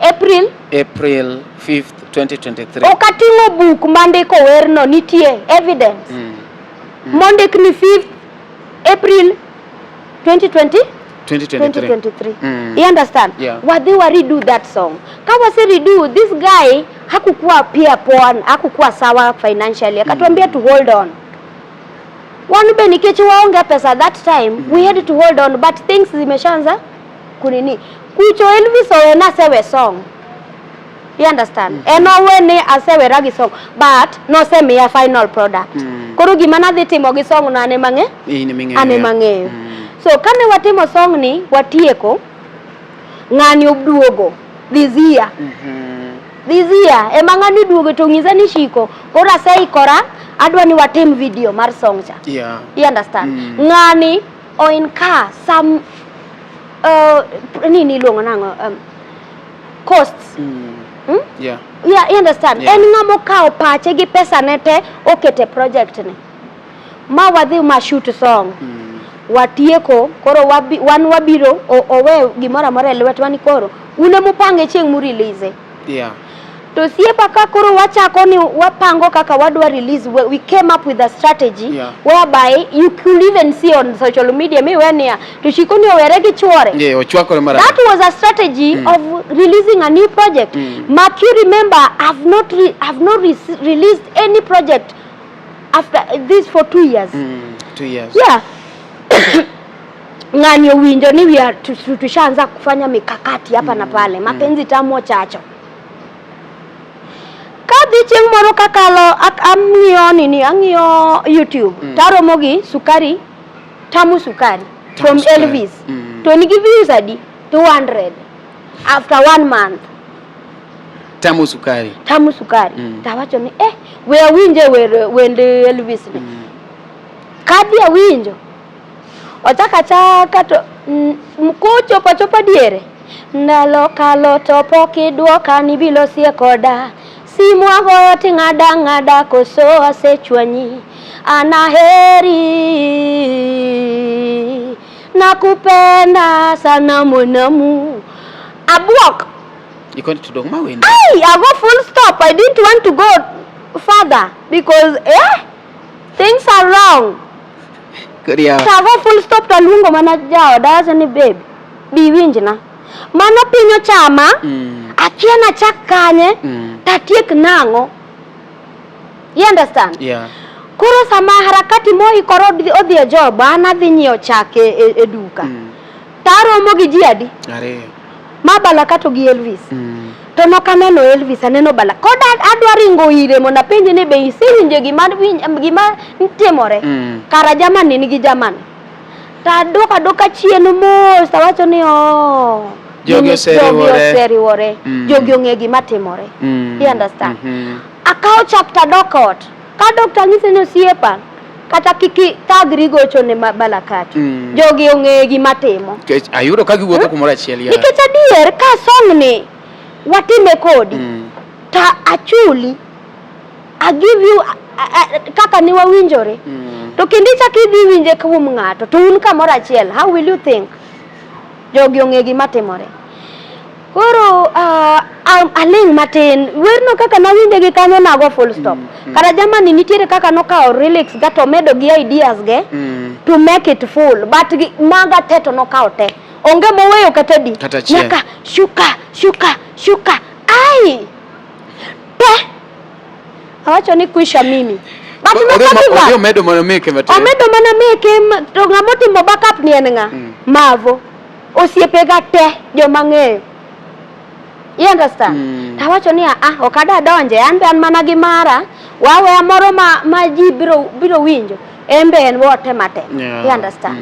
April. April 5th, 2023. Ok ating'o buk mandiko werno, nitie evidence. Mondik ni 5th April 2020 2023. 2023. You understand? Yeah. Wadhi wa redo that song. Ka wase redo, this guy hakukuwa pia poa, hakukuwa sawa financially. Akatuambia to hold on. Wan be nikech waonge pesa that time, we had to hold on, but things zimeshaanza kunini. Kucho Elvis owena asewe song. You understand? En owe ni asewera gi song, but nosemiya final product. Koro gima nadhi timo gi song no ane mang'e? In ming'eyo. Ane mang'eyo. So kane watimo song ni, watieko, ng'ani oduogo this year. This year ema ng'ani oduogo to onyisa ni Shiko, koro aseikora, adwa ni watim video mar song cha. You understand? Ng'ani o incur some nini iluongo nang'o? Costs. Yeah, you understand? En ng'ama okawo pache gi pesa ne te okete project ni. Ma wadhi ma shoot song. Watieko, koro wan wabiro owe gimoro amora e lwetwa ni koro un ema upange chieng' mu release. To osiepa ka koro wachako ni wapango kaka wadwa release, we came up with a strategy whereby you could even see on social media mi wenia to Shiko ni owere gi chuore. Yeah, ochwakore marach. That was a strategy of releasing a new project. Mark, you remember I've not released any project after this for 2 years. 2 years. Yeah. Ng'ani owinjo ni we are tushaanza kufanya mikakati hapa na pale. Mapenzi tamu chacho. Kadhi chieng' moro kakalo, ang'iyo nini, ang'iyo YouTube. Taromo gi Sukari, Tamu Sukari Tamu from Sukari. Elvis. To nigi views adi? 200 after 1 month. Tamu Sukari. Tamu Sukari. Tawacho ni we awinje wende Elvis ni. Kadhi awinjo. Ochaka chaka to kochopo chopo diere. Ndalo kalo to pok idwoka ni bilosie koda. Simu agoyo ting'ada ng'ada koso asechwanyi. Anaheri nakupenda sana mwanamu. Abuok. Ikoni to dong' ma wende. Ai, I go full stop. I didn't want to go further because things are wrong. Korea. To ago full stop to aluongo mana jaoda awacho ni babe, bi iwinjna. Mano piny ochama, akia nachak kanye, tatiek nang'o. You understand? Koro sama harakati moikore odhi e job, an adhi nyiewo chak e duka. Taromo gi ji adi? Ariyo. Ma Balakato gi Elvis. To nok aneno Elvis, aneno Bala. Koda adwa ringo ire mondo apenje ni be isewinjo gima timore? Kara jamani nigi jamani. To aduoka aduoka chien mos, tawacho ni oh, Jogi oseriwore. Jogi oseriwore. Jogi ong'e gima timore. You understand? Akawo chak tadok ot. Kadok to anyise ni osiepa, kata kik ithagri gocho ne Balakato. Jogi ong'e gima timo. Nikech ayudo ka giwuotho kumoro achiel, ya. Nikech adier ka song ni watime kodi, ta achuli, I give you kaka ne wawinjore. To kendo ichak idhi winje kuom ng'ato, to un kamoro achiel, how will you think? Jogi ong'e gima timore. Koro aling' matin, werno kaka nawinje gi kanyo nago full stop. Kara jamani nitiere kaka nokawo lyrics ga to omedo gi ideas ge to make it full, but gi, maga te to nokawo te. Onge moweyo kata di. Kata achiel. Nyaka shuka, shuka, shuka. Ai! Te! Awacho ni kwisha mimi. But no give up. Odhi omedo mana meke matin. Omedo mana meke, to ng'ama otimo backup ni en ng'a? Mavo. Osiepega te, joma ng'eyo. You understand? Tawacho ni, ok adwa donje, an be an mana gi mara, waweya moro ma ji biro winjo, en be en wote matek. You understand?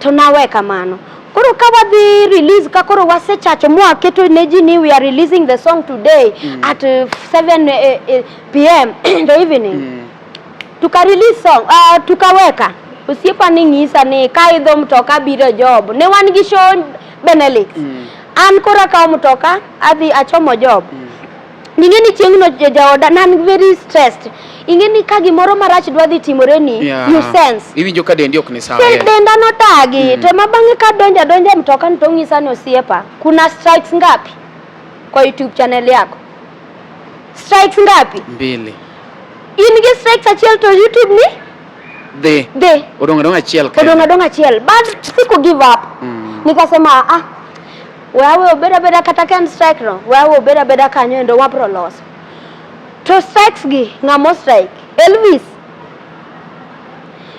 To nawe kamano. Koro ka wadhi release ka koro wasechacho mwaketo ne ji ni we are releasing the song today at 7 pm in the evening. Tuka release song, tukaweka. Osiepa ni ng'isa ni ka idho mtoka biro job. Ne wan gi show Benelix. An koro akawo mtoka adhi achomo job. Ning'e ni chieng'no jaoda ne an very stressed. Ing'e ni ka gimoro marach dwa dhi timore ni, you sense. Iwinjo ka dendi ok ni sawa. Sel denda notagi. To ma bang'e ka donjo adonja e mtoka ni to ong'isa ni osiepa, kuna strikes ngapi kwa YouTube channel yako? Strikes ngapi? Mbili. In gi strikes achiel to YouTube ni Dhi. dhi. Odong' adong' achiel kende. Odong' adong' achiel. But siku give up. Nikasema ah, wewe obed abeda kata ka en strike no, wewe obed abeda kanyo endo wabro loso. To strikes gi, ng'amo strike? Elvis.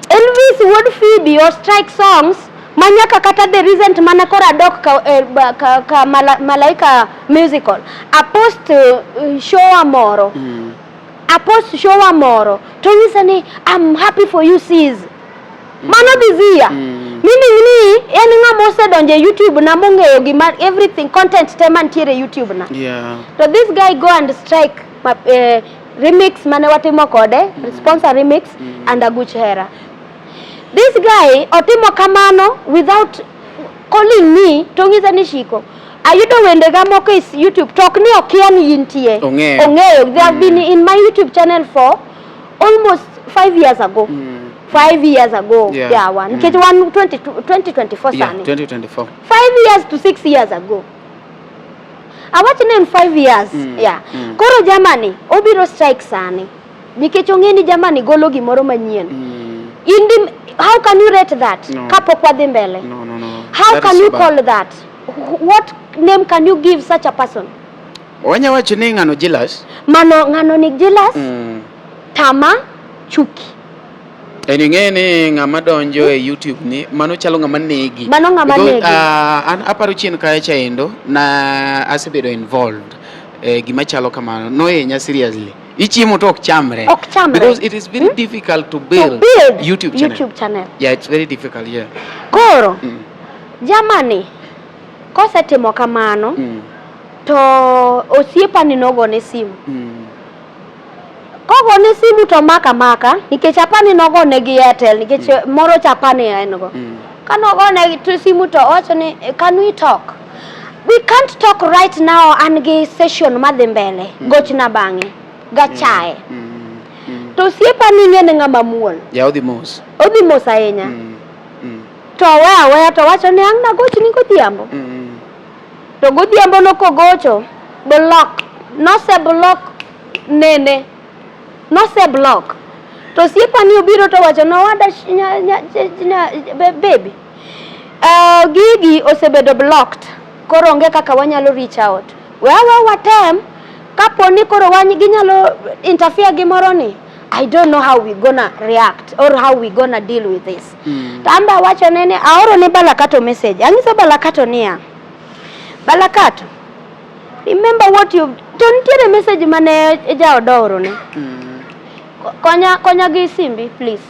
Elvis wuod Phoebe o strike songs ma nyaka kata the recent mana koro adok ka, eh, ba, ka, ka mala, Malaika musical. A post showa moro. A post showa moro. To nyisa ni I'm happy for you sis. Mano this year. Meaning ni en ng'ama osedonjo e YouTube na mong'eyo gima everything content te mantiere e YouTube na. To this guy go and strike ma, remix mane watimo kode, sponsor remix and Aguch Hera. This guy otimo kamano without calling me to ng'isa ni Shiko. Ayudo wendega moko e YouTube to ok ni okia ni intie. Ong'eyo. Ong'eyo. They have been in my YouTube channel for almost 5 years ago. 5 years ago. Yeah, one. Nikech wan 2024 sani. 2024. 5 years to 6 years ago. Awach ni en 5 years. Yeah. Koro jamani, obiro strike sani. Nikech ong'e ni jamani golo gimoro manyien. Indi, how can you rate that? No. Kapok wadhi mbele. No, no, no. How That can is you so bad. call that? What name can you give such a person? Wanya wacho ni ng'ano jealous. Mano ng'ano ni jealous, tama, chuki. En ing'e ni ng'ama donjo e YouTube ni mano chalo ng'ama negi. Mano ng'ama Because, negi. An aparo chien kacha endo na asebedo involved e gima chalo kamano. Nohinya seriously. Ichiemo to ok chamre. Ok chamre. Because it is very difficult to build, To build YouTube channel. YouTube channel. Yeah, it's very difficult, yeah. Koro, jamani, kosetimo kamano, to osiepani nogone simu. Kogone simu to maka maka, nikech apani nogone gi Airtel, nikech moro cha apani en go. Kanogone to simu to owacho ni, can we talk? We can't talk right now, an gi session madhi mbele, gochna bang'e, gachae. To osiepani ing'e ni ng'ama muol. Yeah, odhi mos. Odhi mos ahinya. To oweyo aweya to owacho ni ang' nagochni godhiambo. To godhiambo no kogocho, block. Nose block nene. Nose block. To osiepani obiro to owacho no wada baby. Gigi osebedo blocked. Koro onge kaka wanyalo reach out. Wewe watem kapo ni koro ginyalo interfere gimoro ni. I don't know how we gonna react or how we gonna deal with this. To an be awacho ne ni aoro ne Balakato message. Anyiso Balakato niya, Balakato, remember what you to nitiere message mane jaoda ooro ne. Konya, konya gi simbi please.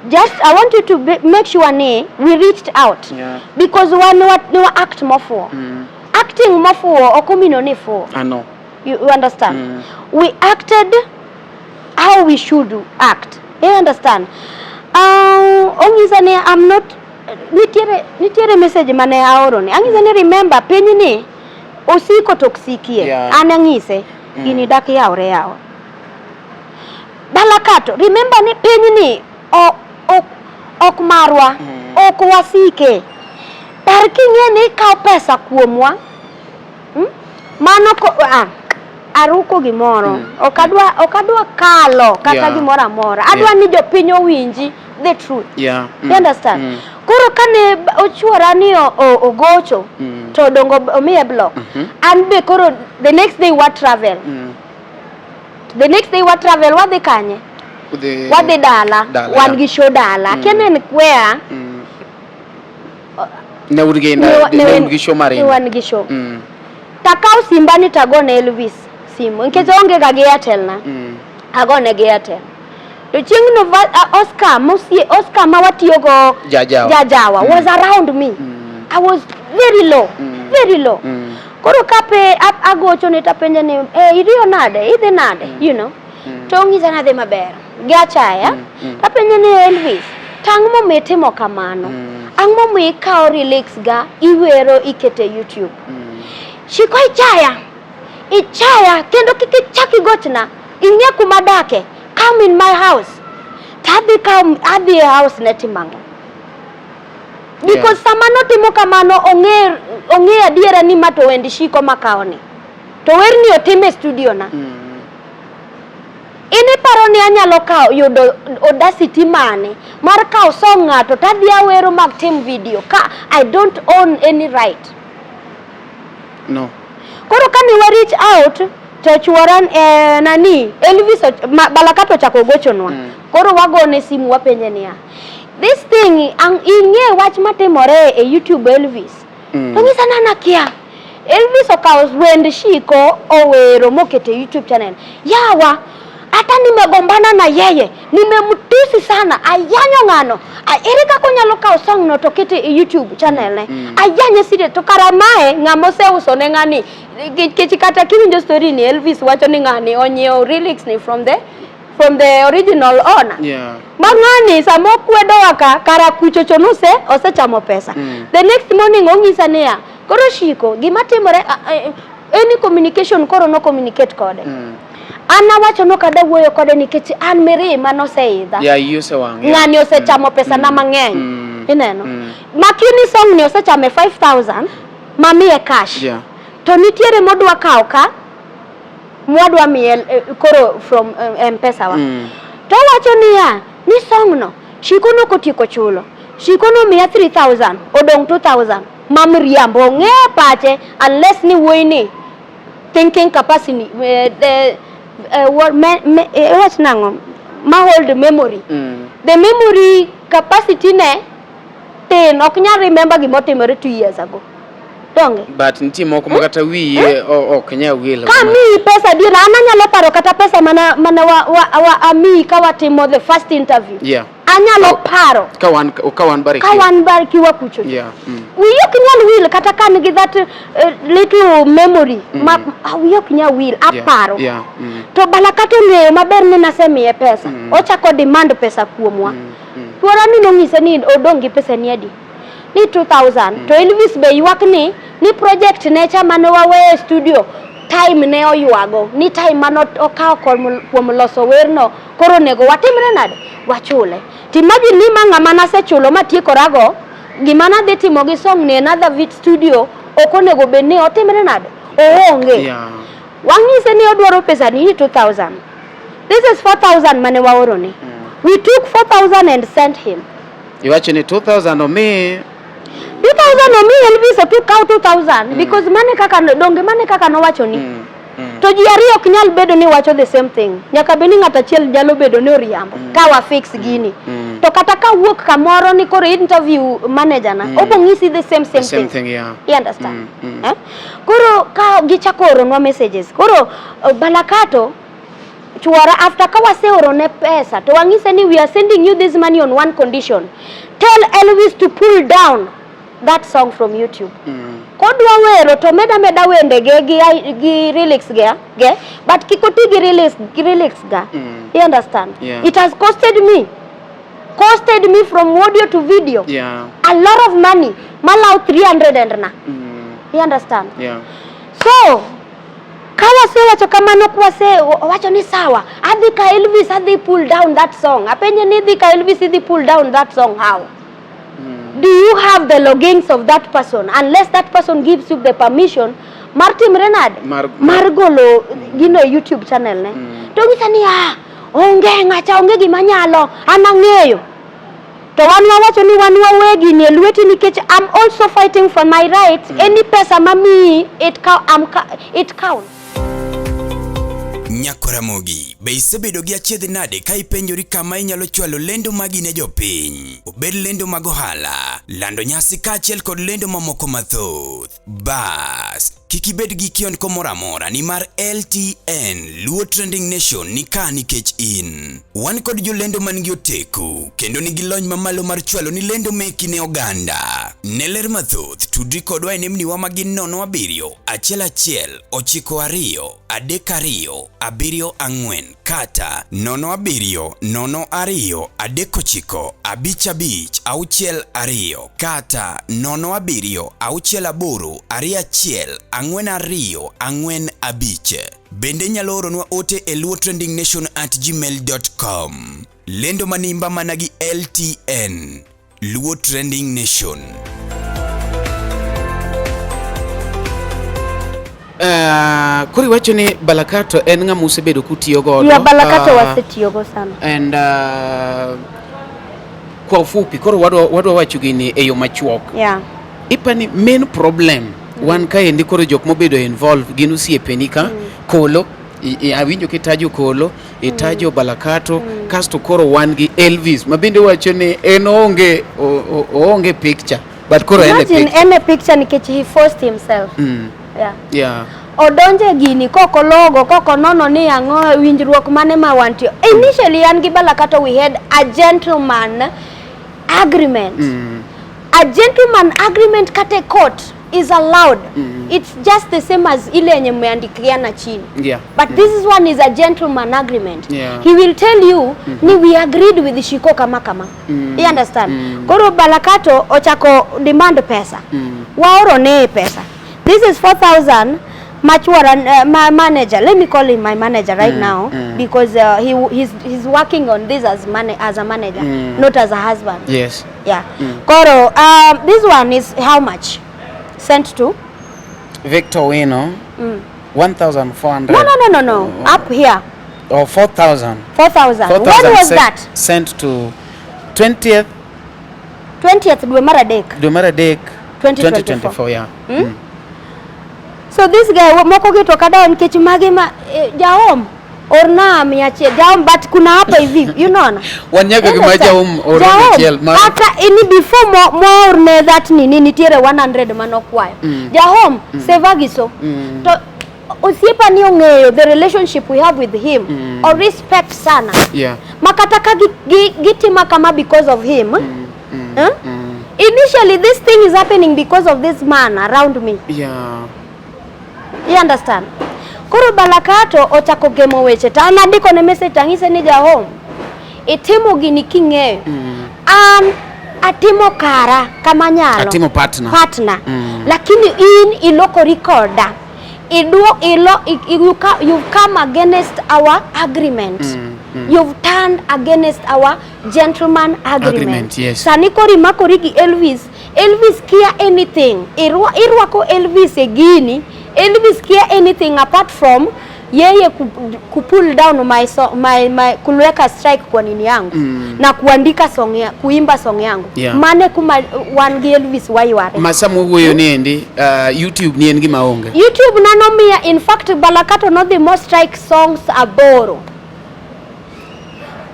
Just I want you to be, make sure ni we reached out. Because wan wa act mofuo. Acting mofuo ok omino ni fuo. I know. You understand? We acted how we should act. You understand? Ong'isa ni I'm not nitiere message mane aoro ni. Ang'isa ni remember piny ni osiko to ok sikie. An ang'ise gini dak yawre yawa. Balakato, remember ni piny ni ok marwa, ok wasike. Par king'e ni ikawo pesa kuomwa. Mano ko, aruko gimoro. Ok adwa kalo kata gimoro amora. Adwa ni jopiny owinji the truth. You understand? Koro kane ochuora ni ogocho, to dongo omiye block. An be koro the next day wa travel. The next day wa travel wadhi kanye? Wadhi dala. Dala, Wan yeah. gi show dala. Kenen where? Ne un gi ne un gi show mar Ne wan gi show. Takaw simba ni tagone Elvis simu. Nikech oonge ga gi Airtel na. Agone gi Airtel. To chieng'no Oscar mosie Oscar ma watiyogo Jajawa, Jajawa was around me. I was very low, very low. Koro kape agochone tapenje ni eh, iriyo nade, idhi nade, you know. To ong'isa ni adhi maber. Gi achaya. Tapenje ni Elvis, to ang'o momiyo itimo kamano? Ang'o momiyo ikawo lyrics ga iwero ikete YouTube? Shiko ichaya. Ichaya kendo kik ichak igochna. Ing'e kuma adake. Come in my house. To adhi kawo adhi e house ne timo ang'o? Because sama notimo kamano ong'e ong'e adiera ni ma to wend Shiko makawoni. To werni otim e studio na. In iparo ni anyalo kawo yudo audacity mane mar kawo song ng'ato to adhi awero mag tim video ka I don't own any right. No. Koro kane wa reach out to chuora eh, nani Elvis Balakato ochako gochonwa. Koro wagone simu wapenje niya, this thing ang ing'e wach matimore e YouTube Elvis. To nyisa ni an akia. Elvis okawo wend Shiko owero mokete YouTube channel. Yawa, hata nimegombana na yeye, nimemtusi sana, ayanyo ng'ano. Ere kaka onyalo kawo song no to kete e YouTube channel ne? Ayanye serious, to kara mae ng'ama oseuso ne ng'ani. Nikech kata kiwinjo story ni Elvis wacho ni ng'ani onyiewo lyrics ni from the original owner. Ma ng'ani sama okwedowa ka kara kuchocho nose osechamo pesa. The next morning ong'isa niya, koro Shiko, gima timore any communication koro no communicate kode. An awacho no kada wuoyo kode nikech an mirima noseidha. Yeah, iyi osewang'. Ng'ani osechamo pesa na mang'eny. Ineno? Makini song ni osechame 5000 mamiye cash. To nitiere modwa kawo ka mwadwa miye koro from M-Pesa wa. To owacho niya, ni song no Shiko nokotieko chulo. Shiko nomiya 3000, odong' 2000. Ma miriambo ong'e pache unless ni wuoyi ni thinking capacity what, me, me, wach nang'o ma hold memory. The memory capacity ne tin, ok nyal remember gimotimore 2 years ago. Donge? But nitie moko ma kata wiye ok nyal wil. Ka miyi pesa adier, an anyalo paro kata pesa mana mana wa, wa, wa amiyi ka watimo the first interview. Anyalo paro. Ka wan Barikiwa. Ka wan Barikiwa kucho. Wiyi ok nyal wil kata ka nigi that little memory. Ma wiyi ok nyal wil, aparo. To Balakato ong'eyo maber ni nasemiye pesa. Ochako demand pesa kuomwa. Chuora ni nong'ise ni odong' gi pesa ni adi? Ni 2000. To Elvis be ywak ni project ne cha mane waweyo e studio time ne oywago ni time mane okawo kuom loso werno koro onego watimre nade? Wachule. To imagine ni ma ng'ama nasechulo matiekorago gima nadhi timo gi song ni another vid studio ok onego bed ni otimre nade? Oonge. Wang'ise ni odwaro pesa ni 2000. This is 4000 mane waorone. We took 4000 and sent him. Iwacho ni 2000 omi 2000 omi Elvis ok kaw 2000 because mane kaka donge mane kaka nowacho ni. To ji ariyo ok nyal bedo ni wacho the same thing. Nyaka bed ni ng'ato achiel nyalo bedo ni oriambo. Ka wa fix gini. To kata ka wuok kamoro ni koro interview manager na, obo ng'isi the same same The same thing. thing, yeah. You understand? Eh? Koro ka gichako oronwa messages. Koro Balakato chuora after ka waseorone pesa to wang'ise ni we are sending you this money on one condition. Tell Elvis to pull down that song from YouTube. Kodwa wero to meda meda wende ge gi lyrics ge but kik oti gi lyrics ga. You understand? Yeah. It has costed me from audio to video. A lot of money. Malaw 300 and na. You understand? Yeah. So ka wasewacho kamano kwase wacho ni sawa, adhi ka Elvis adhi pull down that song. Apenje ni idhi ka Elvis idhi pull down that song how? Do you have the logins of that person? Unless that person gives you the permission, mar timre nade? Mar golo gino e YouTube channel ne. To ng'isa ni ah, onge ng'acha, onge gima nyalo, an ang'eyo. To wan wawacho ni wan wawegi ni e lweti nikech I'm also fighting for my rights. Any pesa mamiyi, it counts. Nyakoramogi, be isebedo gi achiedh nade ka ipenjori kama inyalo chwalo lendo magi ne jopiny? Obed lendo mag ohala, lando nyasi kaachiel kod lendo mamoko mathoth. Bas, Kik ibed gi kiondko moro amora nimar LTN Luo Trending Nation ni ka nikech in. Wan kod jolendo man gi oteku kendo nigi lony mamalo mar chwalo ni lendo meki ne oganda. Ne ler mathoth tudri kodwa e nembniwa ma gin 07 11 92 32 74 kata 07 02 39 55 62 kata 07 68 21 42 45. Bende inyalo oronwa ote e luotrendingnation@gmail.com. Lendo manimba mana gi LTN. Luo Trending Nation. Koro iwacho ni Balakato en ng'ama usebedo kutiyo godo. Yeah, Balakato wasetiyogo sana. And kwa ufupi koro wadwa wacho gini e yo machuok. Yeah. Ipani main problem wan kaendi koro jok mobedo involved gin osiepeni ka Kolo awinjo kitajo Kolo itajo Balakato kasto koro wan gi Elvis ma bende wacho ni en oonge oonge picture but koro en e Imagine picture. en e picture nikech he forced himself. Yeah. Yeah. Odonje gini kokologo kokonono ni ang'o winjruok mane ma wantie. Initially an gi Balakato we had a gentleman agreement. A gentleman agreement kata e court is allowed. It's just the same as ile yenye mmeandikiana chini. Yeah. But this is one is a gentleman agreement. Yeah. He will tell you ni we agreed with Shiko kama kama. You understand? Koro Balakato ochako demand pesa. Waoro ne pesa. This is 4,000 machuara my manager. Let me call him my manager right now because he's working on this as a manager, not as a husband. Yes. Yeah. Koro this one is how much? Sent to Victor Wino. 1,400. No. Up here. Or 4,000. 4,000. 4,000 When was that? Sent to 20th 20th dwe mar adek. dwe mar adek 2024. 2024, yeah. So this guy moko gi to kadawo nikech magi ma jaom orna 100 jaom but kuna hapa hivi you know na. Wan nyaka gi ma jaom oro 100 Kata ini before mo orne that nini nitiere 100 manokwayo. Jaom save gi so. To osiepa ni ong'eyo the relationship we have with him or respect sana. Yeah. Makata ka gitima kama because of him. Initially this thing is happening because of this man around me. Yeah. You understand? Koro Balakato ochako gemo weche to an andiko ne message tang'ise ni jahom itimo gini king'eyo. An atimo kara kama nyalo. Atimo partner. Partner. Lakini in ilokori koda. You've come against our agreement. You've turned against our gentleman agreement. Yes. Sani koro imakori gi Elvis. Elvis kia anything. Irwako Elvis e gini. Elvis kia anything apart from yeye kupull down my my kulweka strike kwa nini yangu na kuandika song ya, kuimba song yangu. Yeah. Mane kuma wan gi Elvis wayware. Masa mwuoyo ni endi YouTube ni en gima onge. YouTube nanomiya in fact Balakato nodhi mo strike songs 8.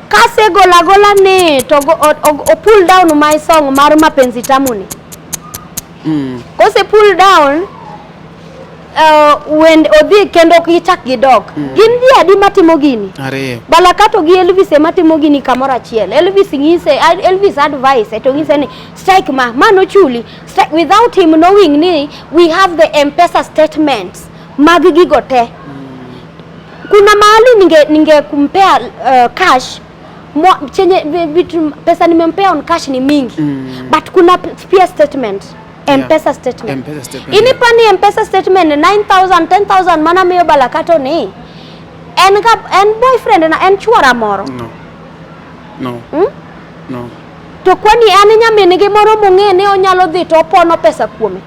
Kasegolo agola ni to o pull down my song mar Mapenzi Tamu ni. Kose pull down when odhi kendo gichak gidok. Gin ji adi matimo gini? Ariyo. Balakato gi Elvis ema timo gini kamoro achiel. Elvis ng'ise, Elvis advice to ng'ise ni strike ma nochuli. Strike without him knowing ni we have the M-Pesa statements mag gigo te. Kuna mahali ninge kumpea cash chenye vitu pesa nimempea on cash ni mingi. But kuna pia statement. M-Pesa statement. M-Pesa statement. Inipani M-Pesa statement 9,000 10,000 mana miyo Balakato ni en boyfriend na en chuora moro. No. No. No. To kwani an nyamin gi moro mong'e ni onyalo dhi to opono pesa kuome.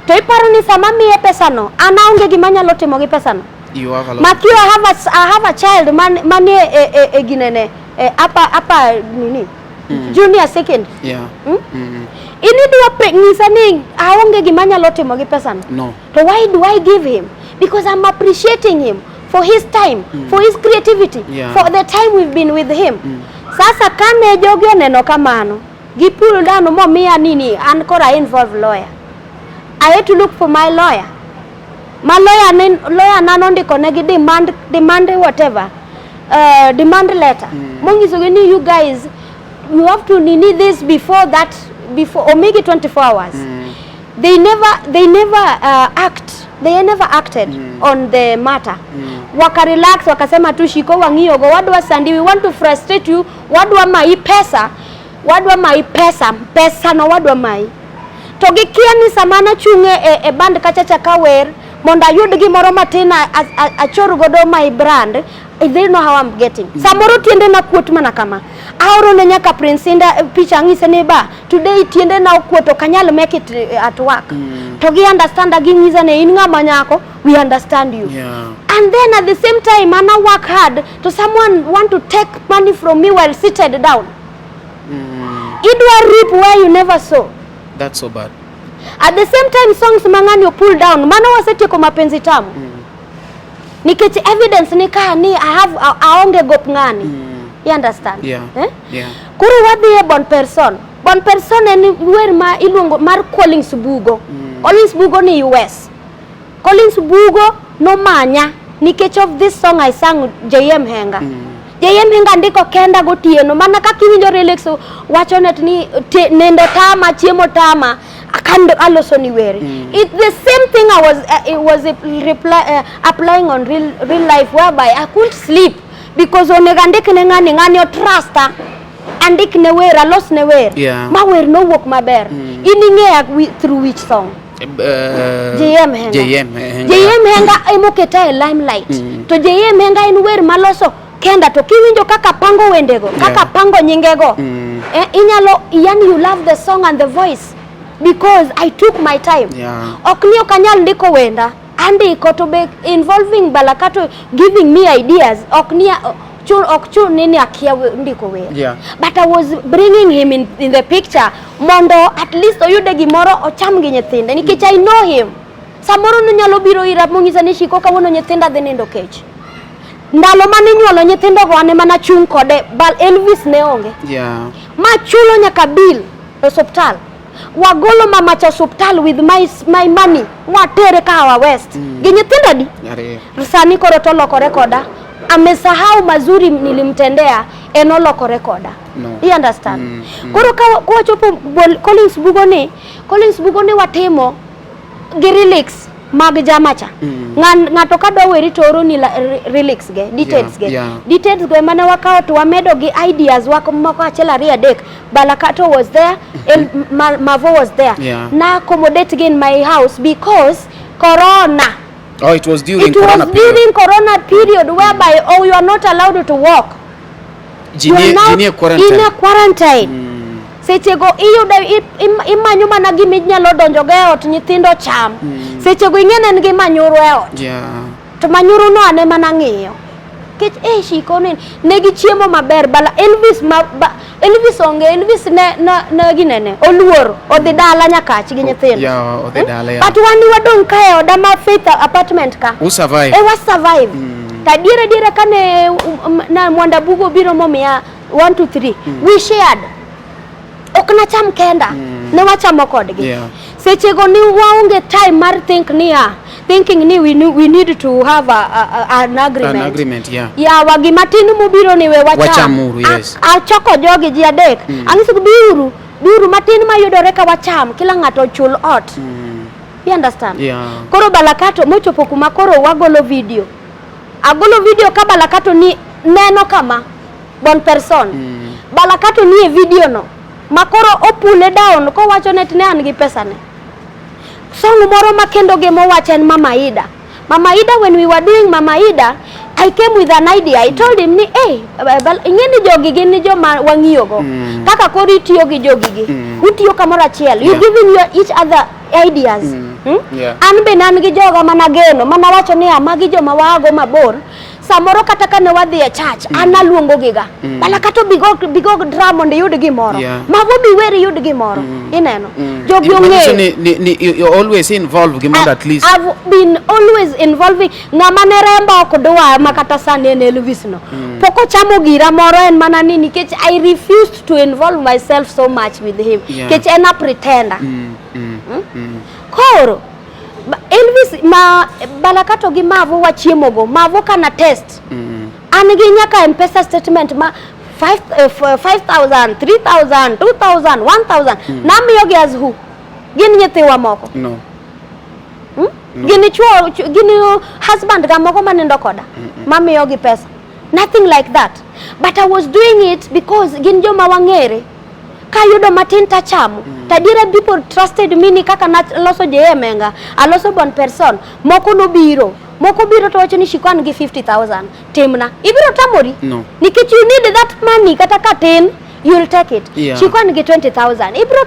To iparo ni sama miye pesa no an aonge gima anyalo timo gi pesa no. You have a lot. Makio I have a child man e ginene apa nini junior second. Yeah. Inidwa ng'isa ni aonge gima anyalo timo gi pesa no. No. To why do I give him? Because I'm appreciating him for his time, for his creativity, Yeah. for the time we've been with him. Sasa kane jogi oneno kamano, gipull down momiya nini, an koro I involve lawyer. I had to look for my lawyer. Ma lawyer ne lawyer na nondiko negi demand demand whatever demand letter monyisogi ni you guys you have to nini this before that before omigi 24 hours they never they never act they never acted on the matter waka relax wakasema tu shiko wang'iyogo wadwa sandi we want to frustrate you wadwa mai pesa wadwa mai pesa pesa no wadwa mai to gikia ni sama nachung' e, e band kachacha kawer mondo ayud gimoro matin achor godo my brand they know how I'm getting samoro tiende na kuot mana kama aoro ne nyaka Prince Inda picha ang'ise ni ba today tiende na okuot ok anyal make it at work to gi understand ging'isa ni in ng'ama nyako we understand you and then at the same time ana work hard to someone want to take money from me while seated down idwa reap where you never sow. That's so bad. At the same time songs mang'ani pull down mano wasetieko mapenzi tamu nikech evidence ni ka ni I have aonge gop ng'ani you understand Eh? Koro wadhi e Bon Person. Bon Person en wer ma iluongo mar Collins Bugo. Collins Bugo ni US. Collins Bugo nomanya nikech of this song I sang JM Henga. JM Henga ndiko kenda gotieno mana kaka iwinjo lyrics wacho net ni nindo tama chiemo tama akando aloso ni wer. It's the same thing I was it was reply, applying on real life whereby I couldn't sleep because onego andik ne ng'ani ng'ani otrusta andik ne wer alos ne wer ma wer nowuok maber. In ing'eya through which song? JM Henga. JM Henga. JM Henga emoketa e limelight. To JM Henga en wer maloso kenda to kiwinjo kaka pango wendego kaka pango nyingego inyalo yani you love the song and the voice because I took my time. Ok ni ok anyal ndiko wenda andiko to be involving Balakato giving me ideas ok ni ok chun ni akia ndiko wer. But I was bringing him in the picture mondo at least oyude gimoro ocham gi nyithinde nikech I know him. Samoro nonyalo biro ira monyisa ni shiko kawuono nyithinda dhi nindo kech. Ndalo mane inyuolo nyithindogo an ema nachung' kode bal Elvis ne onge. Ma chulo nyaka bill e osuptal. Wagolo mama cha osuptal with my money watere Kahawa West. Gi nyithindo adi? Sani koro tolokore koda. Amesahau mazuri nilimtendea en olokore koda. No. You understand? Koro ka wachopo Collins Bugo ni watimo gi lyrics mag jamacha. Ng'ato ka dwa weri to oro ni lyrics ge, details ge. Details go emane wakawo to wamedo gi ideas wako moko achiel ariyo adek. Balakato was there, Mavo was there. Na accommodate gi in my house because corona. Oh, it was during it corona was period. During corona period whereby oh you are not allowed to walk. You are now Jinie quarantine. In a quarantine. Sechego iyudo imanyo mana gima inyalo donjo go e ot nyithindo cham. Sechego ing'e ne en gi manyuru e ot. To manyuru no ane mana ng'iyo. Nikech shiko ni ne gichiemo maber bala Elvis Elvis onge Elvis ne ginene oluor odhi dala nyakach gi nyithindo. Odhi dala. But wan wadong' ka e oda ma Faith apartment ka. U survive. Wa survive. To adiera adiera kane na Mwanda Bugo biro momiya 1 2 3 we shared. Ok nacham kenda. Ne wachamo kodgi. Sechego ni waonge time mar think niya thinking ni we need to have an agreement. An agreement, yeah. Yawa gima tin mubiro ni we wacham. Wachamuru, yes. Achoko jogi ji adek. Anyiso biuru, biuru matin mayudore ka wacham, kila ng'ato ochul ot. You understand? Koro Balakato mochopo kuma koro wagolo video. Agolo video ka Balakato ni neno kama Bon Person. Balakato ni e video no. Makoro opule down kowacho net ne an gi pesa ne. Song moro ma kendo gemo wach en Mama Ida. Mama Ida, when we were doing Mama Ida, I came with an idea. I told him ni, hey, ing'e ni jogi gin ni joma wang'iyogo. Kaka koro itiyo gi jogi gi. Utiyo kamoro achiel. You giving your each other ideas. An be nan gi joga mana geno, mana wacho ni magi joma waago mabor. Samoro kata kane wadhi e church, an aluongo giga. Balakato bigo drum mondo iyud gimoro. Mago biwer iyud gimoro. Ineno. Jogi ong'eyo. Ni you always involved gi mondo at least. I've been always involving. Ng'ama ne remba ok dwa ma kata sani en Elvis no. Pok ochamo gira moro en mana ni nikech I refused to involve myself so much with him. Nikech en a pretender. Koro Elvis ma Balakato gi Mavo wachiemogo. Mavo kana test. An gi nyaka M-Pesa statement ma 5,000, 3,000, 2,000, 1,000. Namiyogi as who? Gin nyithiwa moko. No. No. Gin chuo, gin husband ga moko manindo koda. Mamiyogi pesa. Nothing like that. But I was doing it because gin joma wang'ere. Kayudo matin tachamo. Tadiera people trusted me ni kaka naloso JM Enga, aloso bon person. Moko nobiro. Moko biro to wacho ni Shiko an gi 50,000. Timna. Ibiro tamori? No. Nikech you need that money kata ka tin, you'll take it. Yeah. Shiko an gi 20,000. Ibiro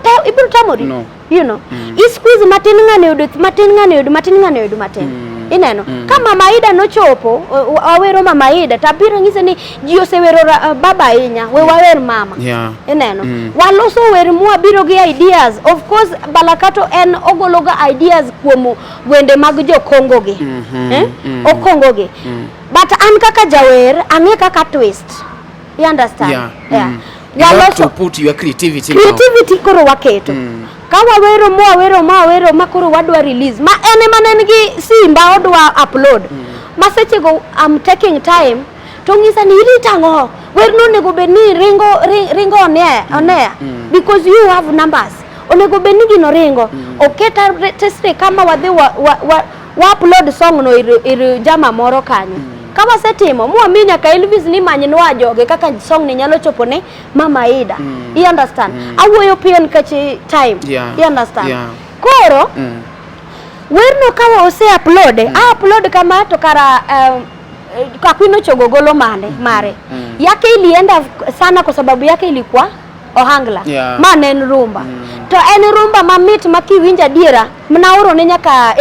tamori? No. You know. I squeeze matin ng'ane yudo matin ng'ane yudo matin ng'ane yudo matin. Ineno. Ka Mama Ida nochopo, awero Mama Ida, tabiro nyise ni ji osewero baba ahinya, we wawer mama. Yeah. Ineno. Waloso wer mwabiro gi ideas. Of course Balakato en ogologa ideas kuom wende mag jo Kongo gi. Eh? Okongo gi. But an kaka jawer, ang'e kaka twist. You understand? Yeah. Yeah. You have to Waloso put your creativity now. creativity koro waketo. Ka wawero mwawero mwawero ma koro wadwa release ma en ema ne en gi simba odwa upload. Ma sechego I'm taking time to ng'isa ni irito ang'o? Wer no onego bed ni ringo ringo on air, on air because you have numbers. Onego bed ni gino ringo. Oketa tesre kama wadhi wa upload song no ir jama moro kanyo. Ka wasetimo mwami nyaka Elvis ni manynwa joge kaka song ni nyalo chopo ne Mama Ida. You understand? Awuoyo piyo nikech time. Yeah. You understand? Yeah. Koro werno ka ose upload, a upload kama to kara Kakwino chogo golo mane mare. Yake ilienda sana kwa sababu yake ilikuwa ohangla. Yeah. Ma ne en rumba. To en rumba mamit ma kiwinjo adiera mnaoro ne nyaka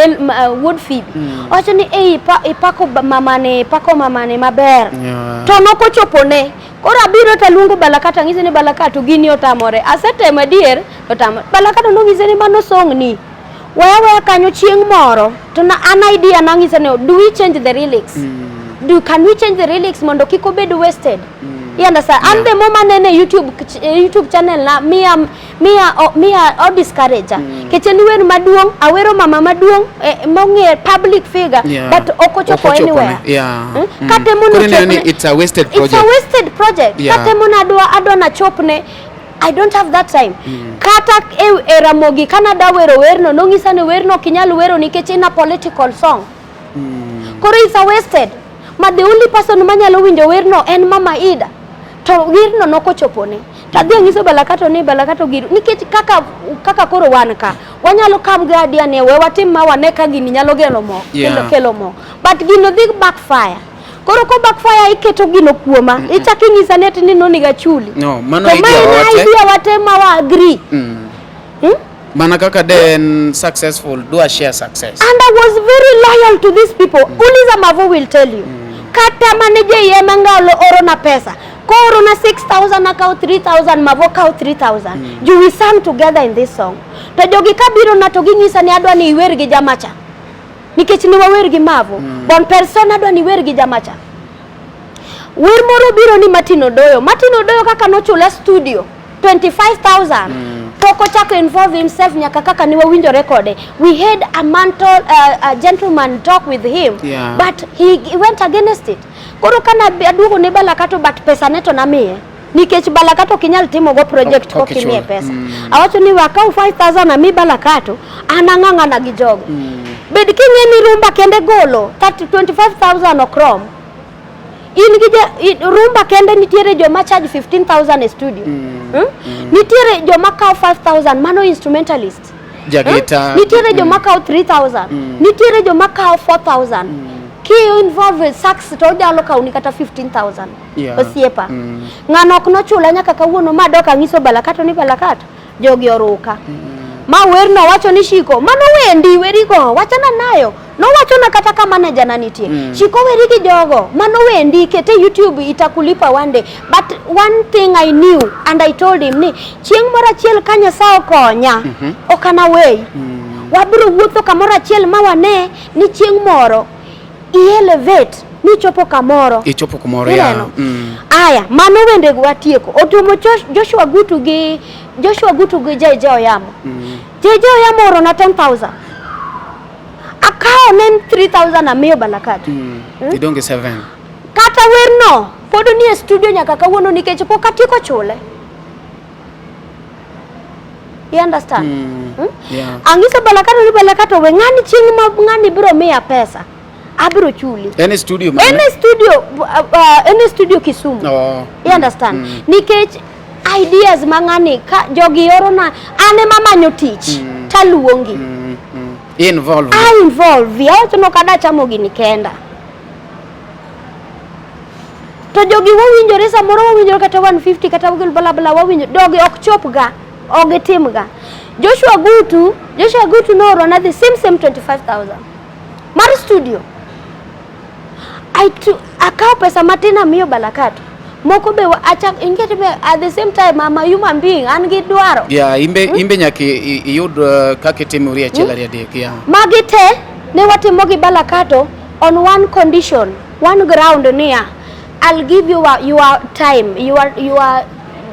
Wuod Phoebe. Owacho ni ei ipako mamane, ipako mamane maber. Yeah. To nokochopo ne. Koro abiro taluongo Balakato ang'ise ni Balakato gini otamore. Asetemo adier to otamore. Balakato nong'ise ni mano song ni. Weya weya kanyo chieng' moro to na an idea nang'ise ni do we change the lyrics? Do can we change the lyrics mondo kik obed wasted? You understand? An the moment nene YouTube channel na miya o discourage. Kech en wer maduong', awero mama maduong', mong'e public figure, Yeah. but ok ochopo anywhere. Yeah. Katemo Koro ineno ni nochopne. it's a wasted It's a project. wasted project. Yeah. Katemo na adwa nachopne. I don't have that time. Kata e Ramogi kana da wero werno nong'isa ni werno ok inyal wero nikech en a political song. Koro it's a wasted. Ma the only person manyalo winjo werno en Mama Ida. To werno nokochopone. Tadhi ang'iso Balakato ni Balakato gir nikech kaka koro wan ka wanyalo kam gi idea ni we watim ma wane ka gini nyalo gelo mo, Yeah. kelo mo. But gino dhi backfire. Koro ko backfire iketo gino kuoma, ichako inyisa ni ati ni nonego achuli. No, mano To idea ma en wate. idea wate ma wa agree. Mana kaka de en successful, do a share success. And I was very loyal to these people. Uliza Mavo will tell you. Kata mane JM Ngalo oro na pesa. Koro na 6,000 akaw 3,000, Mavo kaw 3,000. You we sang together in this song. To jogi kabiro na to ging'isa ni adwa ni iwer gi jamacha. Nikech ni wawer gi Mavo. Bon person adwa ni iwer gi jamacha. Wer moro biro ni Martin Odoyo. Martin Odoyo kaka nochula studio 25,000. Pok ochako involve himself nyaka kaka ni wawinjore kode. We had a mantle, a gentleman talk with him. Yeah. But he went against it. Koro kana aduogo ne Balakato but pesa ne to namiye. Nikech Balakato ok inyal timo go project Ok kok imiye ichul. pesa. Awacho ni wakaw 5,000 ami Balakato, an ang'ang'ana gi jogo. Bed king'e ni rumba kende golo 25,000 ok rom. In gi rumba kende nitiere joma charge 15,000 e studio. Nitiere joma kawo 5,000 mano instrumentalist. Jagita. Nitiere joma kawo 3,000. Nitiere joma kawo 4,000. Ki involve sax to onyalo kawo ni kata 15,000. Yeah. Osiepa. Ng'ano ok nochula nyaka kawuono ma dok ang'iso Balakato ni Balakato jogi oruka. Ma werno wacho ni Shiko, mano wendi werigo, wachana nayo. Nowachona kata ka manager na nitie. Shiko weri gi jogo, mano wendi kete YouTube itakulipa one day. But one thing I knew and I told him ni chieng' moro achiel ka Nyasaye okonya, ok anawei. Wabiro wuotho kamoro achiel ma wane ni chieng' moro i-elevate michopo kamoro. Ichopo kumoro ya. Ineno? Aya, mano wende watieko. Otuomo Joshua Gutu gi JJ Oyamo. JJ Oyamo orona 10,000. Akawo ne en 3000 amiyo Balakato. Idong' gi 7. Kata werno pod nie studio nyaka kawuono nikech pok atieko chule. You understand? Hmm? Yeah. Angiso Balakato ni Balakato we ng'ani chieng' ma ng'ani biro miya pesa abiro chuli. En e studio mane? En e studio en e studio Kisumu. Oh. You understand? Nikech ideas ma ng'ani ka jogi orona an ema manyo tich taluongi. Involve. I involve. Awacho ni ok adwa chamo gini kenda. To jogi wawinjore samoro wawinjore kata 150 kata bla bla wawinjo jogi ok chop ga ok gitim ga. Joshua Gutu noorona the same same 25,000 mar studio. Akawo pesa matin amiyo Balakato. Moko be achak ingeti be at the same time I'm a human being an gi dwaro. Yeah, imbe nyaka iyud kaka itimori achiel ariyo adek. Yeah. Magi te ne watimo gi Balakato on one condition, one ground niya, I'll give you your time, your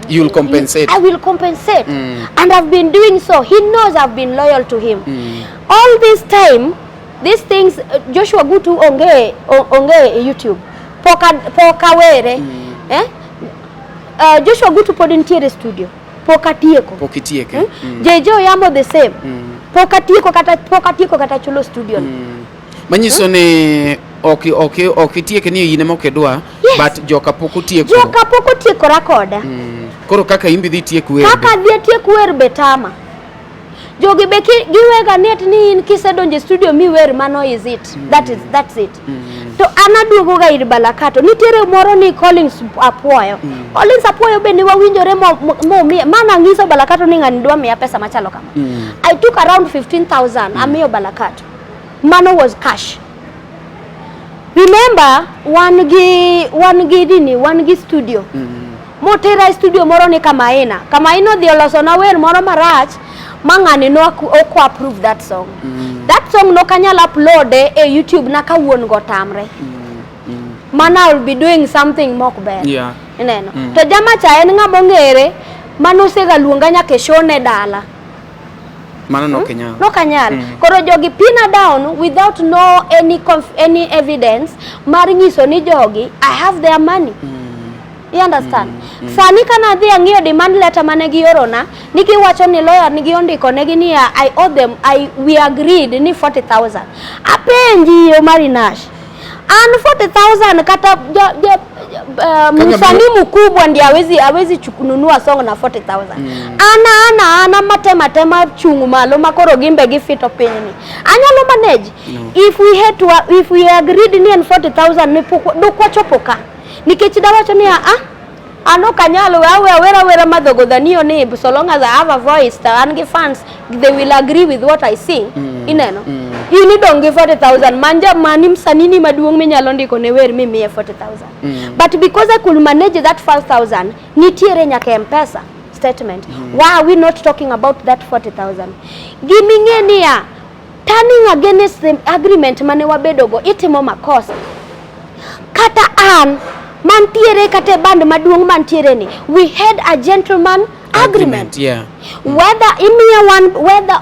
You'll compensate. I will compensate. And I've been doing so. He knows I've been loyal to him. All this time, these things, Joshua Gutu onge YouTube. Poka were. Eh? Joshua Gutu pod nitiere studio. Pok atieko. Pok itieke. JJ Oyamo the same. Pok atieko kata chulo studio. Manyiso ni ok itieke ni in ema ok idwa, Yes. but joka pok otieko. Joka pok otiekora koda. Koro kaka imbi dhi tiek wer. Kaka dhi atiek wer be tama. Jogi be giwega ni ati ni in kisedonjo e studio mi wer mano is it. That's it. To an aduogo ga ir Balakato. Nitiere moro ni Collins Apuoyo. Collins Apuoyo be ne wawinjore mo miya. Mana ang'iso Balakato ni ng'ani dwa miya pesa machalo kama. I took around 15,000 amiyo Balakato. Mano was cash. Remember, wan gi dini, wan gi studio. Motera e studio moro ni Kamaina. Kamaina odhi oloso na wer moro marach ma ng'ani no ok approve that song. That song no kanyal upload e YouTube na kawuon go tamre. Mana I will be doing something mok ber. Yeah. Ineno. To jama cha en ng'ama ong'ere manosega luonga nyaka e show ne dala. Mano no ok inyal. No kanyal. Koro jogi pina down without no any evidence mar nyiso ni jogi I have their money. You understand? Sani kana adhi ang'iyo demand letter mane giorona, ni giwacho ni lawyer ni giondiko negi ni I owe them, we agreed ni 40,000. Apenji Omari Nash. An 40,000 kata msanii mkubwa ndiye hawezi kununua song na 40,000. Ana matema chung malo makoro gimbe gifito piny ni. Anyalo manage. If we had to, if we agreed ni en 40,000 ni dukwa chopo ka. Nikech dawacho ni an ok anyal we awera awera madhogo dhaniyo ni so long as I have a voice to an gi fans they will agree with what I sing. Ineno. In idong' gi 40,000 manja mani msanii maduong' minyalo ndiko ne wer mimiye 40,000. But because I could manage that 5,000 nitiere nyaka M-Pesa statement. Why are we not talking about that 40,000? Giming'e niya turning against the agreement mane wabedogo itimo makosa. Kata an mantiere kata e band maduong' mantiere ni we had a gentleman agreement. Yeah. Whether imiya one, whether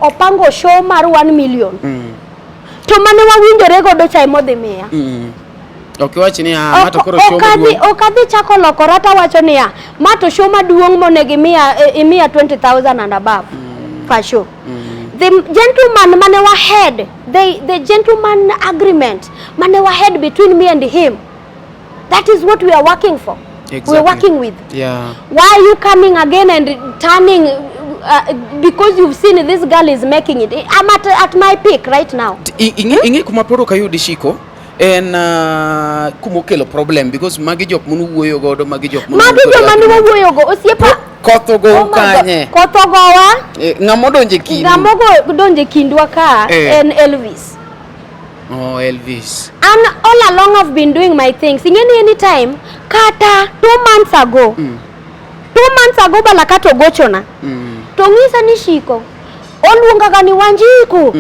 opango show mar 1 million. To mane wawinjore godo cha emodhi miya. Ok iwach ni ma to koro show maduong'. Ok adhi chako lokora tawacho niya ma to show maduong' monego imiya 20,000 and above per show. The gentleman mane wa had the gentleman agreement mane wa had between me and him, that is what we are working for. Exactly. We are working with. Yeah. Why are you coming again and turning because you've seen this girl is making it? I'm at my peak right now. Ing'e kuma pod ok ayudi Shiko en kumokelo problem because magi jok mane wuoyo godo, magi jok mane magi joma ne wawuoyo go osiepa koth ogowu kanye? Koth ogowa. Ng'ama odonjo e kindu? Ng'ama odonjo e kindwa ka en Elvis. Oh, Elvis. And all along I've been doing my things. Ing'e ni anytime kata 2 months ago. 2 months ago Balakato gochona. To ng'isa ni Shiko oluonga ga ni Wanjiku.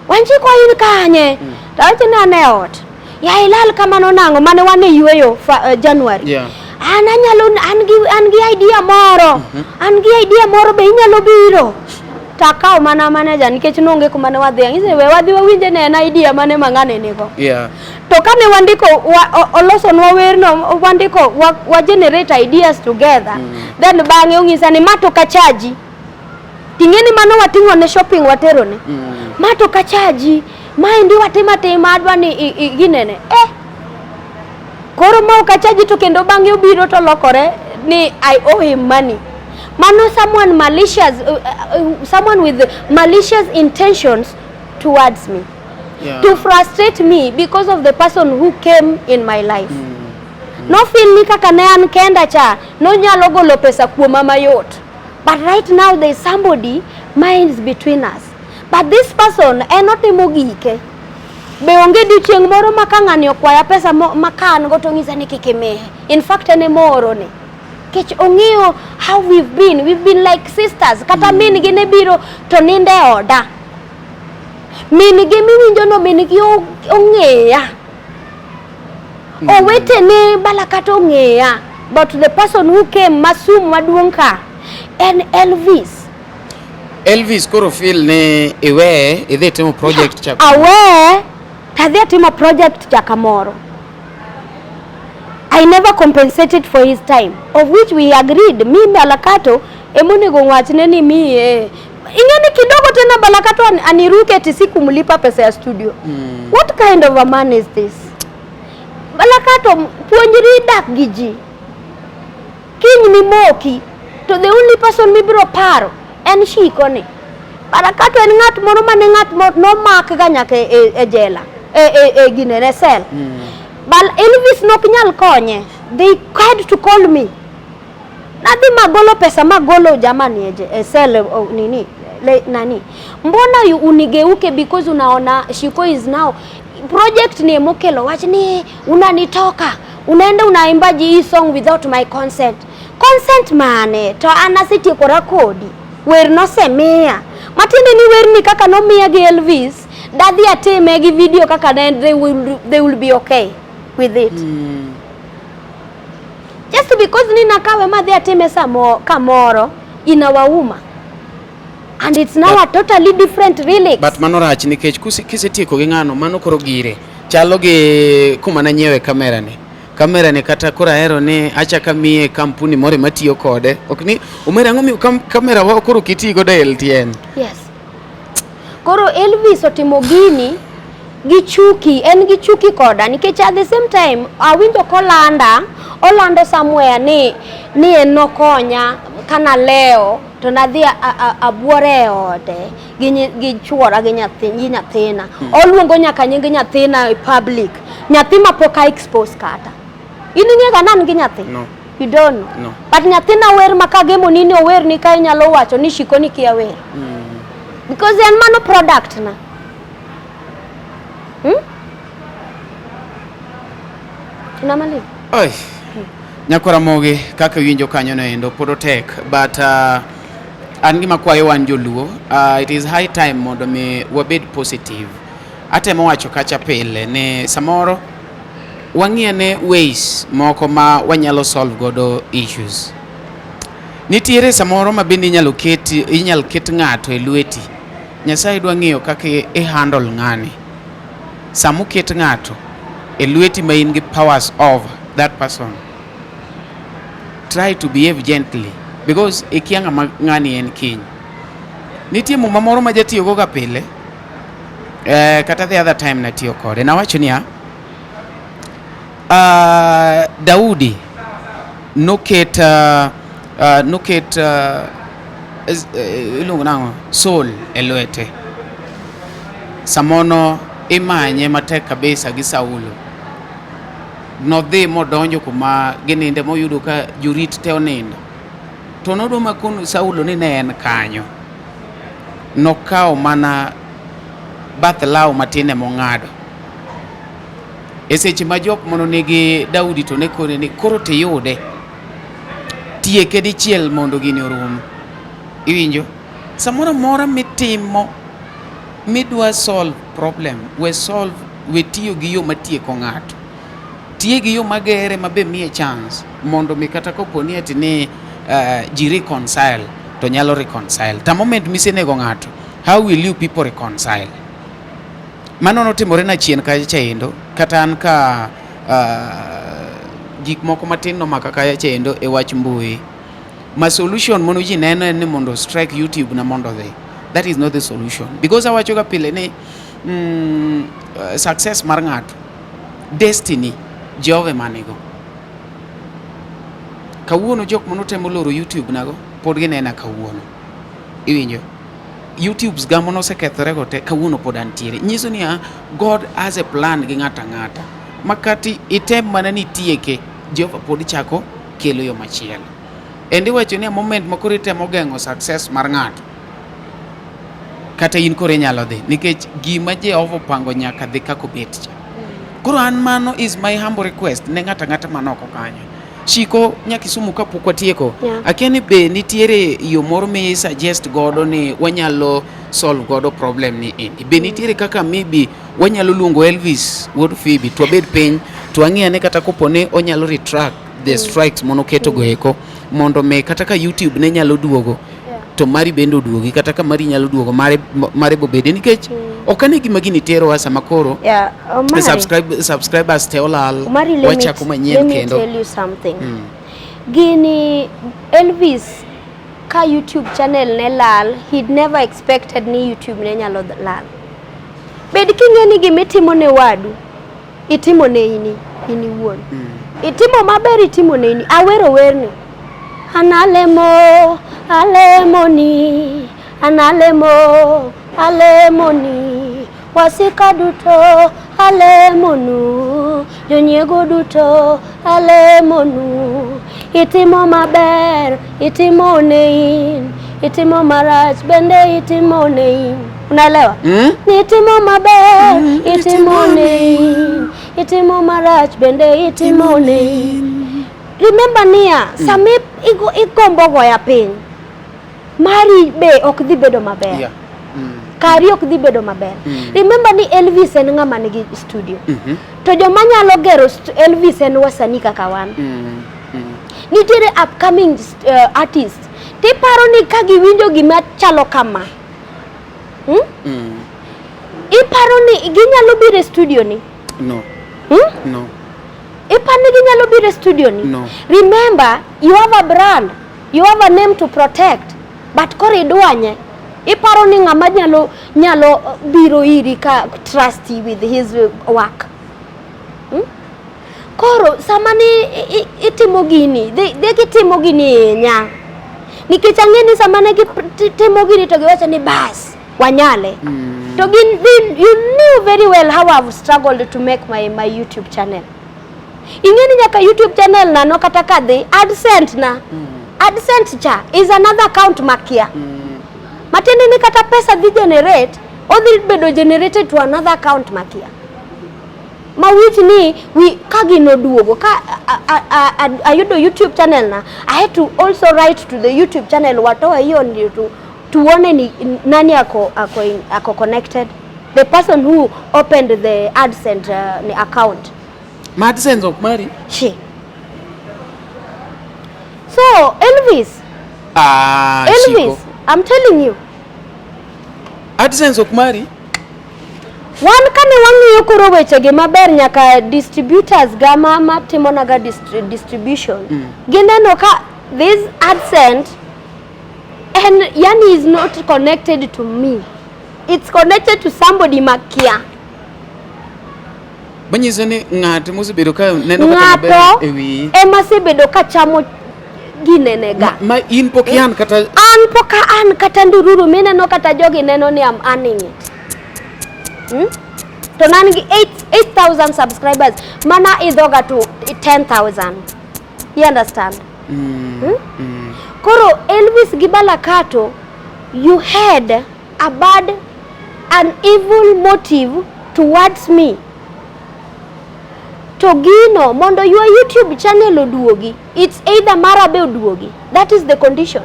Wanjiku in kanye? To awacho ni an e ot. Ya ilal kamano nang'o mane wan e yueyo January. Yeah. An anyalo an gi idea moro. An gi idea moro be inyalo biro. To akawo mana manager nikech nonge kuma ne wadhi. Ang'ise ni we wadhi wawinje ne en idea mane ma ng'ani nigo. To kane wandiko wa, olosonwa werno wandiko wa, wa generate ideas together. Then bang'e ong'isa ni ma to kachaji. Ting'e ni mano wating'o ne shopping waterone. Ma to kachaji. Maendi watimo atima adwa ni ginene. Eh. Koro ma ok achaji to kendo bang'e obiro to lokore ni I owe him money. Mano someone malicious, someone with malicious intentions towards me. To frustrate me because of the person who came in my life. No feel ni kaka ne an kenda cha, nonyalo golo pesa kuoma mayot. But right now there is somebody minds between us. But this person en otimo gike. Be onge odiochieng' moro ma ka ng'ani okwaya pesa ma ka an go to ong'isa ni kik imiye. In fact en ema oorone. Nikech ong'eyo how we've been. We've been like sisters. Kata min gi ne biro to nindo e oda. Min gi miwinjo no min gi ong'eya. Owetene Balakata ong'eya. But the person who came masum maduong' ka en Elvis. Elvis koro feel ni iweye idhi timo project cha. Aweye tadhi atimo project cha kamoro. I never compensated for his time, of which we agreed. Mi Balakato emonego wachne ni mi ing'e ni kidogo tena Balakato aniruke eti sikumlipa pesa ya studio. What kind of a man is this? Balakato puonjri dak gi ji. Kiny mimoki to the only person mibiro paro en shiko ni. Balakato en ng'at moro mane ng'at nomak ga nyaka e jela e ginene e cell. Bal Elvis nok nyal konye. They had to call me. Nadhi magolo pesa magolo jamani e cell nini le, nani. Mbona unigeuke because unaona Shiko is now project ni emokelo wach ni unanitoka unaenda unaimbaji hii song without my consent. Consent mane to an asetiekora kodi wer nosemiya matiende ni werni kaka nomiya gi Elvis dadhi atime gi video kaka ne they will be okay with it. Just because ni nakawe madhi atime samo kamoro inawauma and it's now a totally different lyrics. But mano rach nikech kisetieko gi ng'ano mano koro gire chalo gi kuma nanyiewe kamera ni. Kamera ni kata koro ahero ni achaka miye kampuni moro matiyo kode. Ok ni omera ang'o miyo kamera wa koro kiti godo e LTN. Yes. Koro Elvis otimo gini gi chuki, en gi chuki koda nikech at the same time awinjo kolanda, olando somewhere ni en nokonya kana leo to nadhi abuore e ode gi chuora gi nyathina. Oluongo nyaka nying nyathina e public. Nyathi ma pok a expose kata. In ing'e ga nan gi nyathi? No. You don't know. No. But nyathina wer ma kagemo ni ower ni ka inyalo wacho ni Shiko ni kia wer. Because en mano product na. Tunamaliza. Oi. Nyakwara Mogi kaka winjo kanyo no endo pod otek but an gima kwayo wan joluo it is high time mondo mi wabed positive. Atemo wacho kacha pile ni samoro wang'iane ways moko ma wanyalo solve godo issues. Nitiere samoro ma bende inyalo ket ng'ato e lweti. Nyasaye dwa ng'iyo kaka i handle ng'ani. Sama oket ng'ato e lweti ma in gi powers over that person, try to behave gently because ikia ng'ama ng'ani en kiny. Nitie muma moro ma jatiyogo ga pile kata the other time natiyo kode. Nawacho niya, Daudi noket iluongo nang'o Saul e lwete. Samono imanye matek kabisa gi Saulo. Nodhi modonjo kuma gininde moyudo ka jorit te onindo. To nodwa makono Saulo ni ne en kanyo. Nokawo mana bath law matin emong'ado. E seche ma jok mono nigi Daudi to ne kone ni koro tiyude. Tieke dichiel mondo gini orum. Iwinjo? Samoro amora mitimo midwa solve problem, we solve, we tiyo gi yo matieko ng'ato. Tiye gi yo magere ma be miye chance mondo mi kata kopo ni ati ni ji reconcile to nyalo reconcile. Ta moment misenego ng'ato, how will you people reconcile? Mano notimore na chien kacha chaendo, kata an ka gik moko matin nomaka kacha chaendo e wach mbui. Ma solution mono ji neno en ni mondo strike YouTube na mondo odhi. That is not the solution. Because awacho ga pile ni success mar ng'ato, destiny, Jehova ema nigo. Kawuono jok manotemo loro YouTube nago pod ginena kawuono. Iwinjo? YouTubes ga manosekethore go te kawuono pod antiere. Nyiso niya God has a plan gi ng'ato ang'ata. Makati item mana ni tieke, Jehova pod chako kelo yo machielo. And iwacho ni a moment ma koro itemo geng'o success mar ng'ato, kata in koro inyalo dhi nikech gima Jehova opango nyaka dhi kaka obet cha. Koro an mano is my humble request ne ng'ato ang'ata man oko kanyo. Shiko Nyakisumu kapok watieko, akia ni be nitiere yo moro mi suggest godo ni wanyalo solve godo problem ni endi. Be nitiere kaka maybe wanyalo luongo Elvis wuod Phoebe to wabed piny to wang'i ane kata kopo ni onyalo retract the strikes monoketo go eko mondo mi kata ka YouTube ne nyalo duogo to mari bende oduogi kata ka mari nyalo duogo mare mare bobede nikech ok ane gima gini terowa sama koro Omari, subscribers te olal Omari, let me, wachako let manyien me kendo. tell you something. Gini Elvis ka YouTube channel ne lal, he'd never expected ni YouTube ne nyalo lal. Bed king'e ni gimitimo ne wadu, itimo ne ini, in iwuon. Itimo maber itimo ne ini. Awero werni. Analemo, alemo ni, analemo, alemo ni. Wasika duto alemonu, jonyiego duto alemonu. Itimo maber, itimo ne in, itimo marach bende itimo ne in. Unaelewa? Itimo maber, itimo ne in, itimo marach bende itimo ne in. Remember niya, sami igombo goya piny, mari be ok dhi bedo maber. Kari ok dhi bedo maber. Remember ni Elvis en ng'ama nigi studio. To joma nyalo gero Elvis en wasanii kaka wan. Nitiere upcoming artist. Tiparo ni ka giwinjo gima chalo kama. Iparo ni ginyalo biro e studio ni? No. No. Iparo ni ginyalo biro e studio ni? No. Remember, you have a brand. You have a name to protect. But koro idwanye. Iparo ni ng'ama nyalo biro iri ka trust with his work. Koro sama ni itimo gini, de gitimo gini nya. Nikech ang'e ni sama ne gitimo gini to giwacho ni bas, wanyale. To gin, you knew very well how I've struggled to make my YouTube channel. Ing'e ni nyaka YouTube channel na no kata kadhi, AdSense na. AdSense cha is another account makia. Matiende ni kata pesa dhi generate, odhi bedo generated to another account makia. Ma which ni we ka gino duogo ka ayudo YouTube channel na, I had to also write to the YouTube channel watoa hiyo ndio tuone ni nani ako connected, the person who opened the AdSense account. Ma AdSense ok mari? She. So Elvis. Elvis, Shiko. I'm telling you. AdSense ok mari? Wan kane wang'iyo koro wechegi maber nyaka distributors ga ma timonaga distribution. Gineno ka this AdSense and yani is not connected to me. It's connected to somebody makia. Manyiso ni ng'ato mosebedo ka neno kata maber Ng'ato e wiyi. ema osebedo ka chamo ginene ga. Ma in pok ian kata An pok an kata ndururu mineno kata jogi neno ni I'm earning it. To nan gi 8,000 subscribers mana idhoga to 10,000. You understand? Koro Elvis gi Balakato, you had a bad an evil motive towards me. To gino mondo your YouTube channel oduogi, it's either mara be oduogi. That is the condition.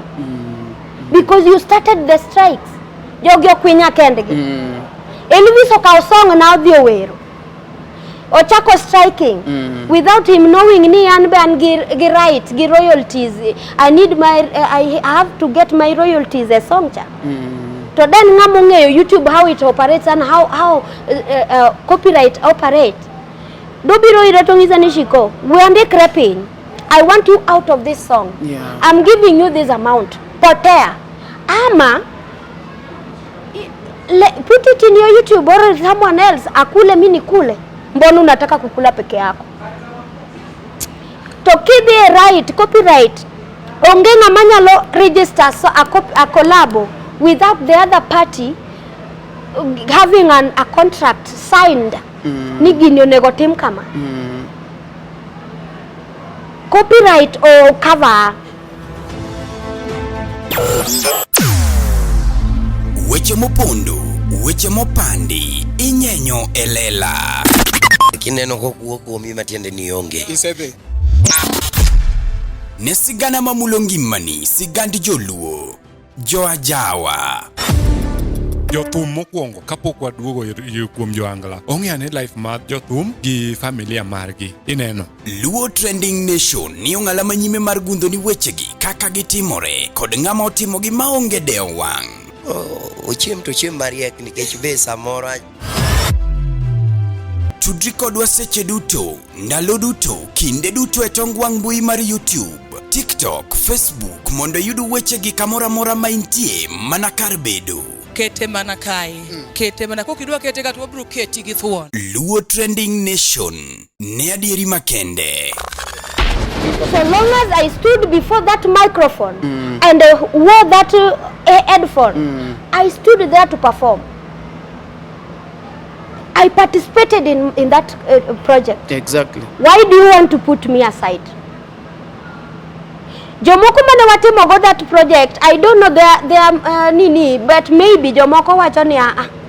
Because you started the strikes. Jogi okwinya kendgi. Elvis okawo song na odhi owero. Ochako striking without him knowing ni an be an gi, gi right gi royalties. I need my I have to get my royalties e song cha. To then ng'ama ong'eyo YouTube how it operates and how copyright operate. Dobiro ira to ng'isa ni Shiko, we andikre piny. I want you out of this song. I'm giving you this amount. Potea. Ama put it in your YouTube or someone else akule, mi nikule. Mbona unataka kukula peke yako? To kidhi e right, copyright, onge ng'ama nyalo register so a collabo without the other party having a contract signed ni gini onego tim kama. Copyright o cover. Weche mopondo, weche mopandi, inyenyo e lela. Kineno kokuo kuomi matiende ni onge. Isedhi. Ne sigana mamulo ngimani, sigand joluo, joajawa. Jothum mokwongo kapok waduogo kuom joangla ong'e ane life mar jothum gi familia margi ineno. Luo Trending Nation ni ong'ala manyime mar gundho ni wechegi kaka gitimore kod ng'ama otimogi maonge dewo wang'. Ochiem to ochiem mariek nikech be samoro Tudri kodwa seche duto, ndalo duto, kinde duto e tong wang' mbui mar YouTube, TikTok, Facebook mondo iyud wechegi kamoro amora ma intie mana kar bedo. Kete mana kae. Kete mana kokidwa kete ka to wabiro keti gi thuon. Luo Trending Nation ne adieri makende. So long as I stood before that microphone and I wore that headphone, I stood there to perform. I participated in that project. Exactly. Why do you want to put me aside? Jomoko mane watimo go that project, I don't know their nini, but maybe jomoko wacho ni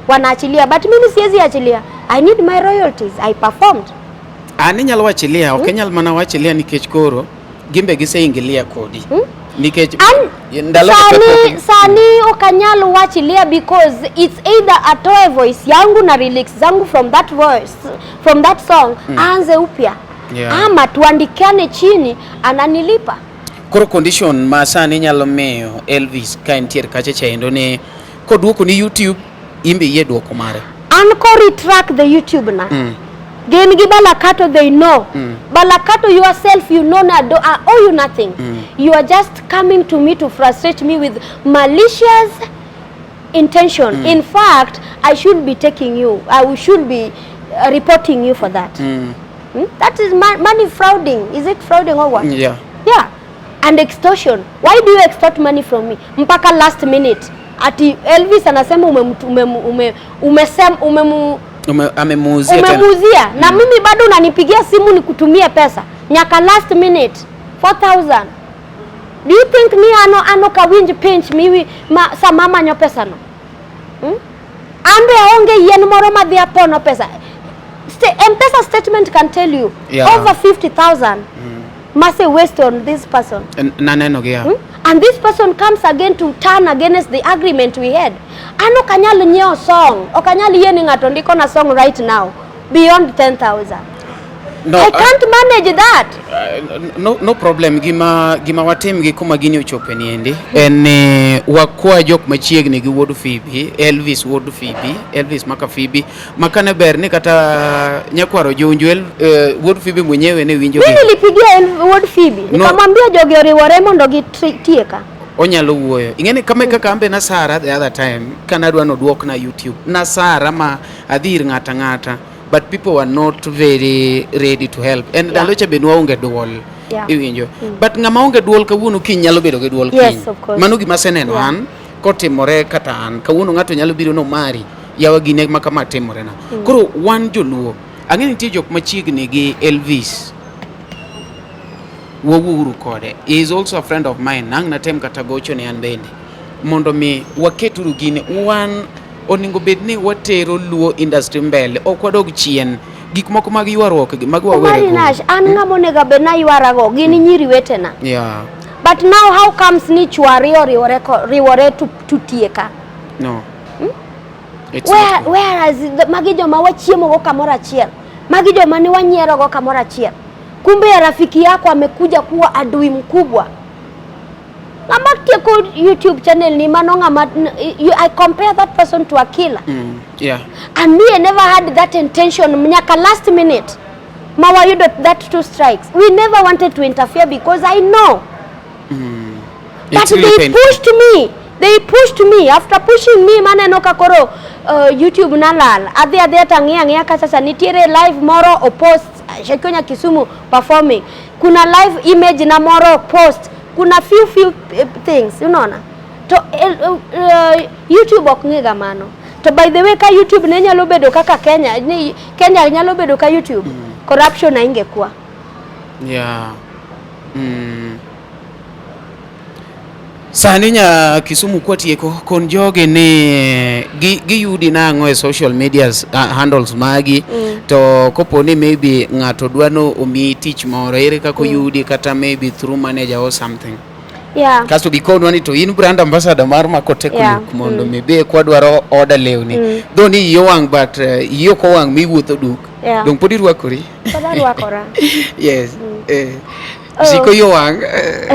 wanaachilia, but mimi siwezi achilia. I need my royalties. I performed. An inyalo wachilia, ok inyal mana wachilia nikech koro gimbe giseingilia kodi. Nikech ndalo sani ok anyal wachilia because it's either atoe voice yangu na lyrics zangu from that voice, from that song, aanze upya. Ama tuandikiane chini ananilipa. Koro condition ma sani nyalo miyo Elvis ka entiere kacha chaendo ni koduoko ni YouTube imbe yie duoko mare. An ko retract the YouTube na. Gin gi Balakato, they know. Balakato yourself, you know na do, I owe you nothing. You are just coming to me to frustrate me with malicious intention. In fact, I should be taking you. I should be reporting you for that. That is money frauding. Is it frauding or what? Yeah. Yeah. And extortion. Why do you extort money from me? Mpaka last minute. Ati Elvis anasema amemuuzia. Na mimi bado unanipigia simu nikutumie pesa. Nyaka last minute 4000. Do you think ni ano kawinj pinch miwi ma sa mama nyo pesa no? Ambe onge yien moro madhi apono pesa. M-Pesa statement can tell you over 50,000 must waste on this person. Naneno gi. And this person comes again to turn against the agreement we had. Ano kanyal nyiewo song, okanyal yie ni ng'ato ndiko na song right now beyond 10,000. No, I can't manage that. No problem. Gima watim gi kuma gini ochope ni endi en ni wakwa jok machiegni gi wuod Phoebe, Elvis wuod Phoebe, Elvis maka Phoebe, makane ber ni kata nyakwaro Jonjo wuod Phoebe mwenyewe ne winjo. Mimi nilipigia wuod Phoebe, nikamwambia jogi oriwore mondo gitieka. Onyalo wuoyo. Ing'eni kama kaka ambe na Sara the other time kana adwa noduok na YouTube. Na Sara ma adhi ir ng'ata ng'ata. But people were not very ready to help. And ndalo cha be nwaonge duol. Iwinjo. But ng'ama onge duol kawuono kiny nyalo bedo gi duol kiny. Yes, of course. Mano gima aseneno an kotimore kata an. Kawuono ng'ato nyalo biro no mari yawa gine ma kama timore na. Koro wan joluo, ang'e nitie jok machiegni gi Elvis. Wawuouru kode. He is also a friend of mine. Ang' natem kata gocho ne an bende. Mondo mi waketuru gini wan oningo bed ni watero Luo industry mbele, ok wadog chien. Gik moko mag ywaruok gi mag wawere go. Nash, an ng'ama onego bed na ywarago gin nyiri wetena. Yeah. But now how comes ni chwo ariyo riwore to tieka? No. Whereas magi joma wachiemo go kamoro achiel. Magi joma ne wanyierogo kamoro achiel. Kumbe ya rafiki yako amekuja kuwa adui mkubwa. Ng'ama tieko YouTube channel ni mano ng'ama I compare that person to a killer. Yeah. And me I never had that intention nyaka last minute ma wayudo that two strikes. We never wanted to interfere because I know. But It's really they painful. pushed me. They pushed me. After pushing me maneno ka koro YouTube nalal. Adhi adhiya to ang'iyo ang'iya ka sasa nitiere live moro opost Shekionya Kisumu performing. Kuna live image na moro post. Kuna few few things, unaona? To YouTube ok ng'i ga mano. To by the way ka YouTube ne nyalo bedo kaka Kenya, ni Kenya nyalo bedo ka YouTube. Corruption haingekuwa. Yeah. Sani nya Kisumu kwatieko kon jogi ni giyudi nang'o e social medias handles magi to kopo ni maybe ng'ato dwa no omiyi tich moro ere kaka oyudi kata maybe through manager or something. Kasto gikonwa ni to in brand ambassador mar Makoteko Look mondo mi be kwadwaro order lewni. Though ni iyi owang' but iyi ok owang' miwuotho duk. Dong pod irwakori? Pod arwakora. Yes. Oh. Siko iyi owang'.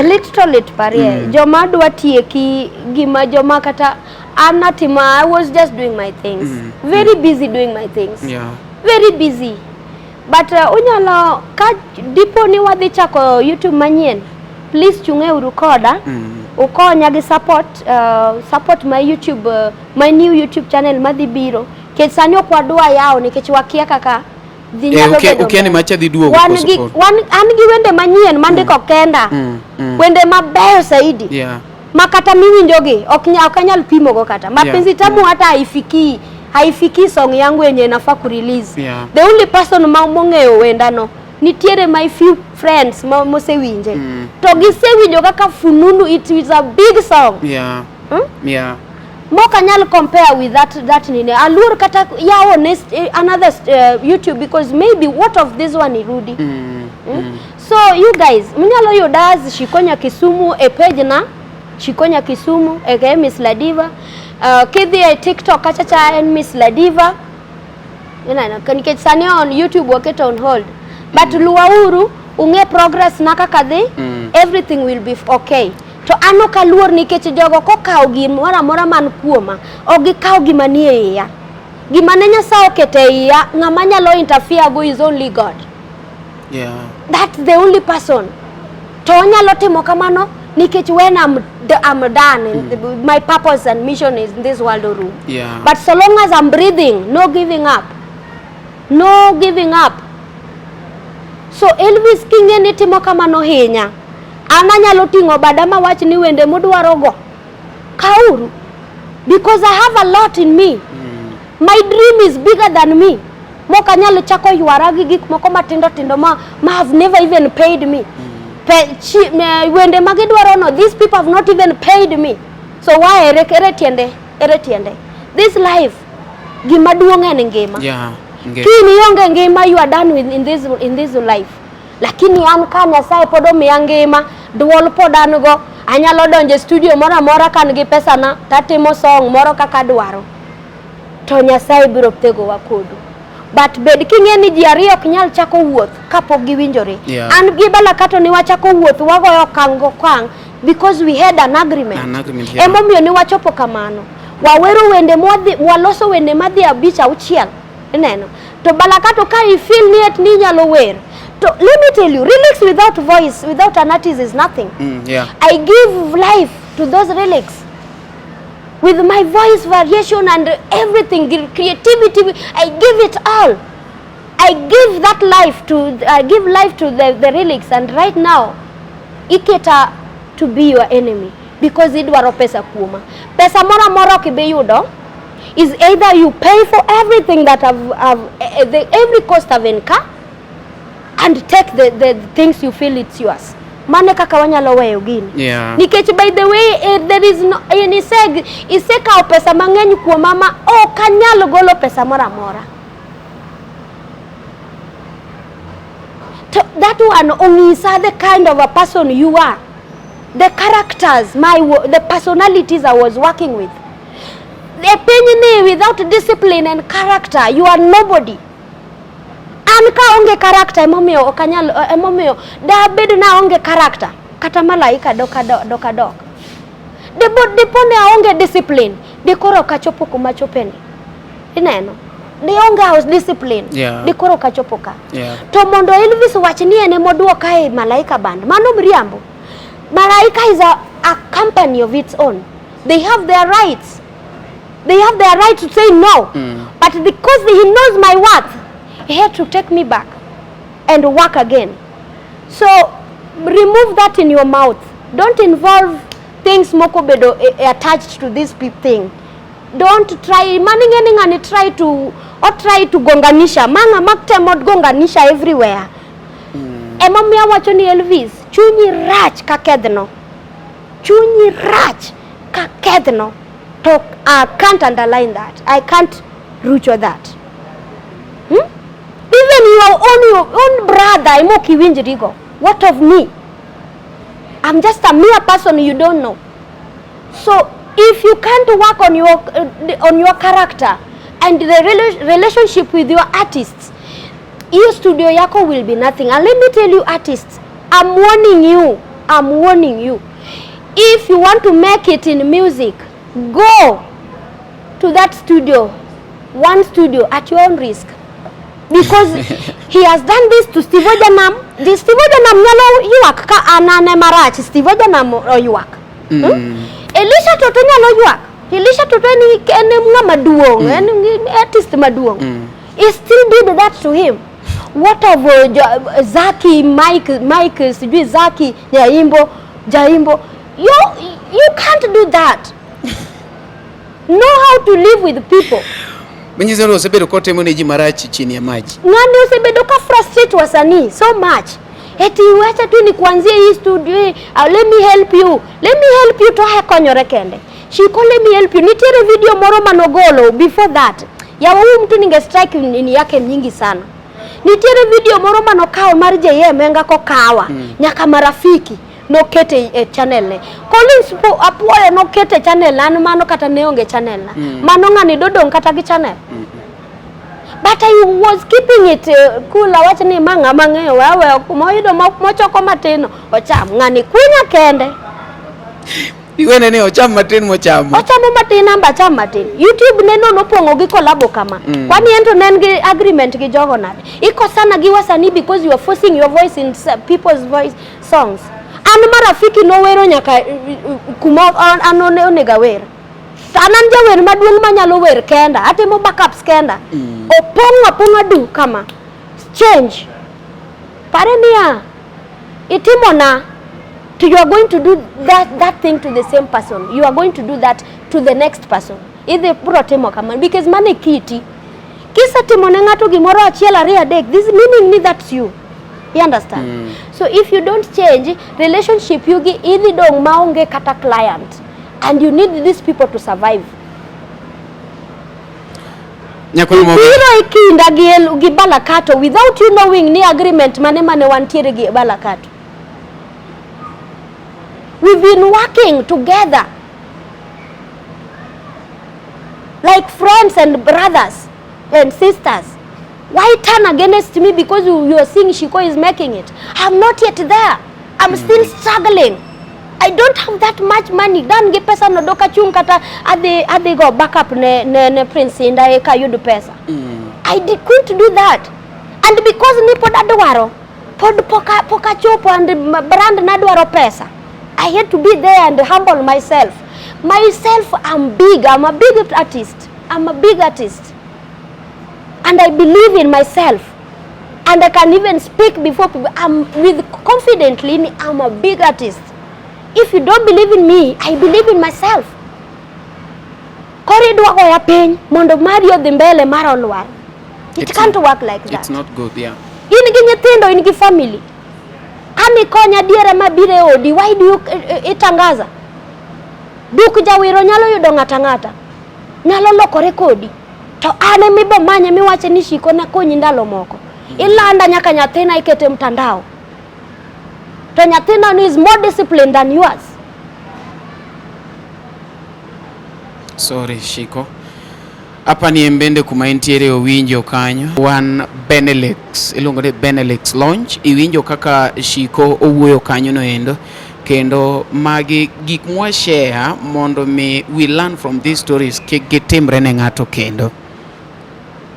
Lit to lit parie. Joma dwa tieki gima joma kata an atima I was just doing my things. Very busy doing my things. Very busy. But unyalo ka dipo ni wadhi chako YouTube manyien, please chung'e uru koda. Ukonya gi support, support my YouTube, my new YouTube channel madhi biro. Nikech sani ok wadwa yawo nikech wakia kaka dhi nyalo bedo Ukia ni ber. macha dhi duogo Wan koso gi, koro? wan, an gi wende manyien mandiko kenda. Wende mabeyo zaidi. Ma kata miwinjogi ok anyal pimogo kata. Mapenzi tamu hata haifikii song yangu yenye nafaa ku release. The only person ma mong'eyo wendano nitiere my few friends ma mosewinje. To gisewinjo kaka fununu, it is a big song. Mok anyal compare with that nini. Aluor kata yawo next, another YouTube because maybe what of this one irudi. So you guys, mnyalo yuda as Shikonya Kisumu e page na Shikonya Kisumu aka Miss Ladiva. Kidhi e TikTok kacha cha en Miss Ladiva. Ineno, nikech sani on YouTube waketo on hold. But luwauru ung'e progress na kaka dhi, everything will be okay. To an ok aluor nikech jogo kokawo gimoro amora man kuoma, ok gikaw gima nie iya. Gima ne Nyasaye oketo e iya, ng'ama nyalo interfere go is only God. That's the only person. To onyalo timo kamano nikech when I'm done, my purpose and mission is in this world room. But so long as I'm breathing, no giving up. No giving up. So Elvis king'e ni timo kamano hinya. An anyalo ting'o bada mawach ni wende mudwaro go. Kauru. Because I have a lot in me. My dream is bigger than me. Mok anyal chako ywara gi gik moko matindo tindo ma have never even paid me. Wende magidwaro no, these people have not even paid me. So why ere tiende, ere tiende. This life, gima duong' en ngima. Kini ionge ngima, you are done with in this life. Lakini an ka Nyasaye pod omiya ngima, duol pod an go, anyalo donjo e studio moro amora ka an gi pesa na, tatimo song moro kaka adwaro. To Nyasaye biro thegowa kodu. But bed king'e ni ji ariyo ok nyal chako wuoth kapok giwinjore. An gi Balakato ni wachako wuoth, wagoyo okang' gokang' because we had an agreement. An agreement, yeah. Emomiyo ni wachopo kamano. Wawero wende mwadhi, waloso wende madhi 5 6. Ineno. To Balakato ka i feel ni et ni inyalo wer. To let me tell you, lyrics without voice, without an artist is nothing. I give life to those lyrics. With my voice variation and everything, creativity, I give it all. I give that life to, I give life to the lyrics, and right now, iketa to be your enemy because idwaro pesa kuoma. Pesa moro amora ok ibi yudo is either you pay for everything that I've, the, every cost I've incurred, and take the things you feel it's yours. Mane kaka wanyalo weyo gini. Nikech by the way, there is no, isekawo pesa mang'eny kuoma ma ok anyal golo pesa moro amora. To that one onyisa the kind of a person you are, the characters, the personalities I was working with. E pinyni without discipline and character, you are nobody. An ka onge character emomiyo ok anyal emomiyo dabed na aonge character kata malaika doka doka dok. Dipo dipo ne aonge discipline dikoro ok achopo kuma achopeni. Ineno? Dionge house discipline Yeah. dikoro ok achopo ka. Yeah. To mondo Elvis wach ni en emoduoka e Malaika Band, mano mriambo. Malaika is a, a company of its own. They have their rights. They have their right to say no. But because he knows my worth, he had to take me back and work again. So remove that in your mouth. Don't involve things moko bedo eh, eh, attached to this thing. Don't try mani ng'eni ng'ani try to or try to gonganisha manga maktemo gonganisha everywhere. Emomiyo awacho ni Elvis, chunyi rach ka kedhno. Chunyi rach ka kedhno. To I can't underline that. I can't rucho that. Hmm? Even your own, your own brother ema ok iwinjrigo. What of me? I'm just a mere person you don't know. So if you can't work on your on your character and the relationship with your artists, hiyo studio yako will be nothing. And let me tell you artists, I'm warning you, I'm warning you. If you want to make it in music, go to that studio, one studio at your own risk. Because he has done this to Steve Ojanam. The Steve Ojanam nyalo ywak ka an ane marach, Steve Ojanam oywak. Hmm? Elisha Toto nyalo ywak. Elisha Toto en, en ng'ama duong', en artist maduong'. He still did that to him. What of Zaki, Mike, Mike, sijui Zaki, Jaimbo, Jaimbo. You, you can't do that. Know how to live with people. Manyiso ni osebedo kotimo ne ji marach chini ya maji. Ng'ani osebedo ka frustrate wasanii so much. Eti wacha tu ni kuanzie hii studio hii, let me help you. Let me help you to konyore kende. Shiko let me help you. Nitiere video moro manogolo before that. Ya huyu mtu ninge strike nini yake nyingi sana. Nitiere video moro manokawo mar JM Enga kokawa nyaka marafiki nokete e channel ne. Collins Apuoyo nokete channel an mano kata ne onge channel na. Mano ng'ani dodong' kata gi channel. But I was keeping it cool awach ni ma ng'ama ng'eyo we aweyo kuma oyudo mochoko matin ocham ng'ani kunya kende Iwene ni ocham matin mochamo. Ochamo matin amba acham matin. YouTube neno nopong'o gi collabo kama. Kwani en to ne en gi agreement gi jogo nade? Ikosana gi wasanii because you are forcing your voice in people's voice songs. An marafiki nowero nyaka kuma an onego awer. To an an jawer maduong' manyalo wer kenda, atimo backups kenda. Opong'o apong'a du kama. Change. Pare niya, itimo na to you are going to do that, that thing to the same person. You are going to do that to the next person. Idhi bro timo kamano because mano e kiti. Kisetimo ne ng'ato gimoro achiel ariyo adek, this meaning ni that's you. You understand? So if you don't change relationship you gi idhi dong' maonge kata client and you need these people to survive. Nyako mo. Biro e kinda gi, gi Balakato without you knowing ni agreement mane mane wantiere gi Balakato. We've been working together like friends and brothers and sisters. Why turn against me because you, you are seeing Shiko is making it? I'm not yet there. I'm still struggling. I don't have that much money. Dan gi pesa no doka chung kata adhi adhi go backup ne ne, ne Prince Inda eka yud pesa. I did, couldn't do that. And because ni pod adwaro, pod poka poka chopo and brand nadwaro pesa. I had to be there and humble myself. Myself, I'm big. I'm a big artist. I'm a big artist. And I believe in myself. And I can even speak before people. I'm with confidently, I'm a big artist. If you don't believe in me, I believe in myself. Koro idwa goya piny mondo mari odhi mbele mara olwar. It It's can't not- work like that. It's not good, yeah. In gi nyithindo, in gi family. Kanikonya diere mabiro e odi, why do you itangaza? Duk jawiro nyalo yudo ng'ata ng'ata. Nyalo lokore kodi. To an emibo manye miwache ni Shiko nakonyi ndalo moko. Ilanda nyaka nyathina ikete mtandao. To nyathina ni is more disciplined than yours. Sorry, Shiko. Apani en bende kuma entiere owinjo kanyo. Wan Benelux, iluongo ni Benelux Lounge. Iwinjo kaka Shiko owuoyo kanyo no endo. Kendo magi gik mwa share mondo mi we learn from these stories kik gitimre ne ng'ato kendo.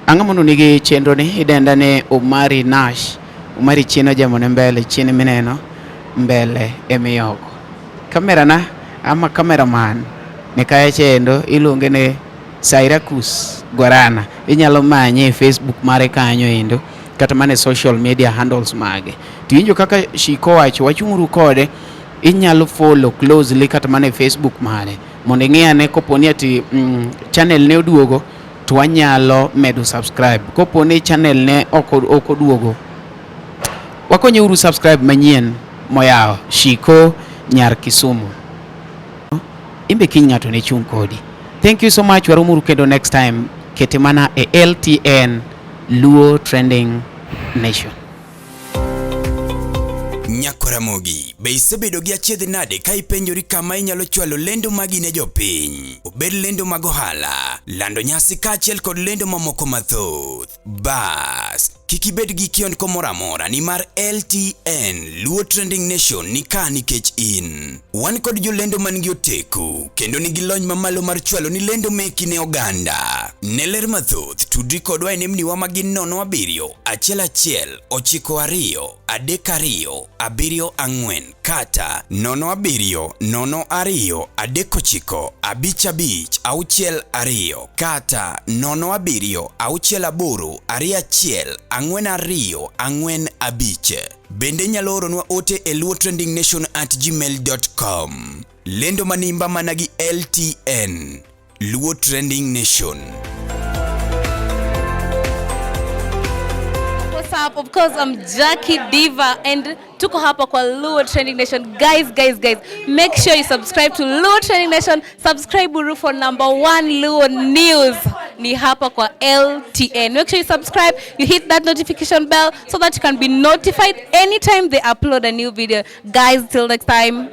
Ang'o mondo nigi chenro ni idenda ne Omari Nash. Omari chien ojamone mbele, chien mineno mbele emiyoko. Kamera na ama cameraman ni kae chendo iluonge ni Cyracuse Guarana. Inyalo manye e Facebook mare kanyo endo kata mana e social media handles mage. To iwinjo kaka Shiko wacho, wachung'uru kode, inyalo follow closely kata mana e Facebook mare mondo ing'i ane kopo ni ati channel ne oduogo to wanyalo medo subscribe. Kopo ni channel ne ok oduogo, wakonye uru subscribe manyien moyawo Shiko Nyar Kisumu. Imbe kiny ng'ato ne chung' kodi. Thank you so much. Waromuru kendo next time. Kete mana e LTN Luo Trending Nation. Nyakoramogi, be isebedo gi achiedh nade ka ipenjori kama inyalo chwalo lendo magi ne jopiny? Obed lendo mag ohala, lando nyasi kaachiel kod lendo mamoko mathoth. Bas, kik ibed gi kiondko moro amora nimar LTN Luo Trending Nation ni ka nikech in. Wan kod jolendo man gi oteku kendo nigi lony mamalo mar chwalo ni lendo meki ne oganda. Ne ler mathoth, tudri kodwa e nembniwa ma gin 07 11 92 32 74 kata 07 02 39 55 62 kata 07 68 21 42 45. Bende inyalo oronwa ote e luotrendingnation@gmail.com. Lendo manimba mana gi LTN. Luo Trending Nation. What's up? Of course, I'm Jackie Diva and tuko hapa kwa Luo Trending Nation. Guys, guys, guys, make sure you subscribe to Luo Trending Nation. Subscribe Uru for number one Luo news. Ni hapa kwa LTN. Make sure you subscribe, you hit that notification bell so that you can be notified anytime they upload a new video. Guys, till next time.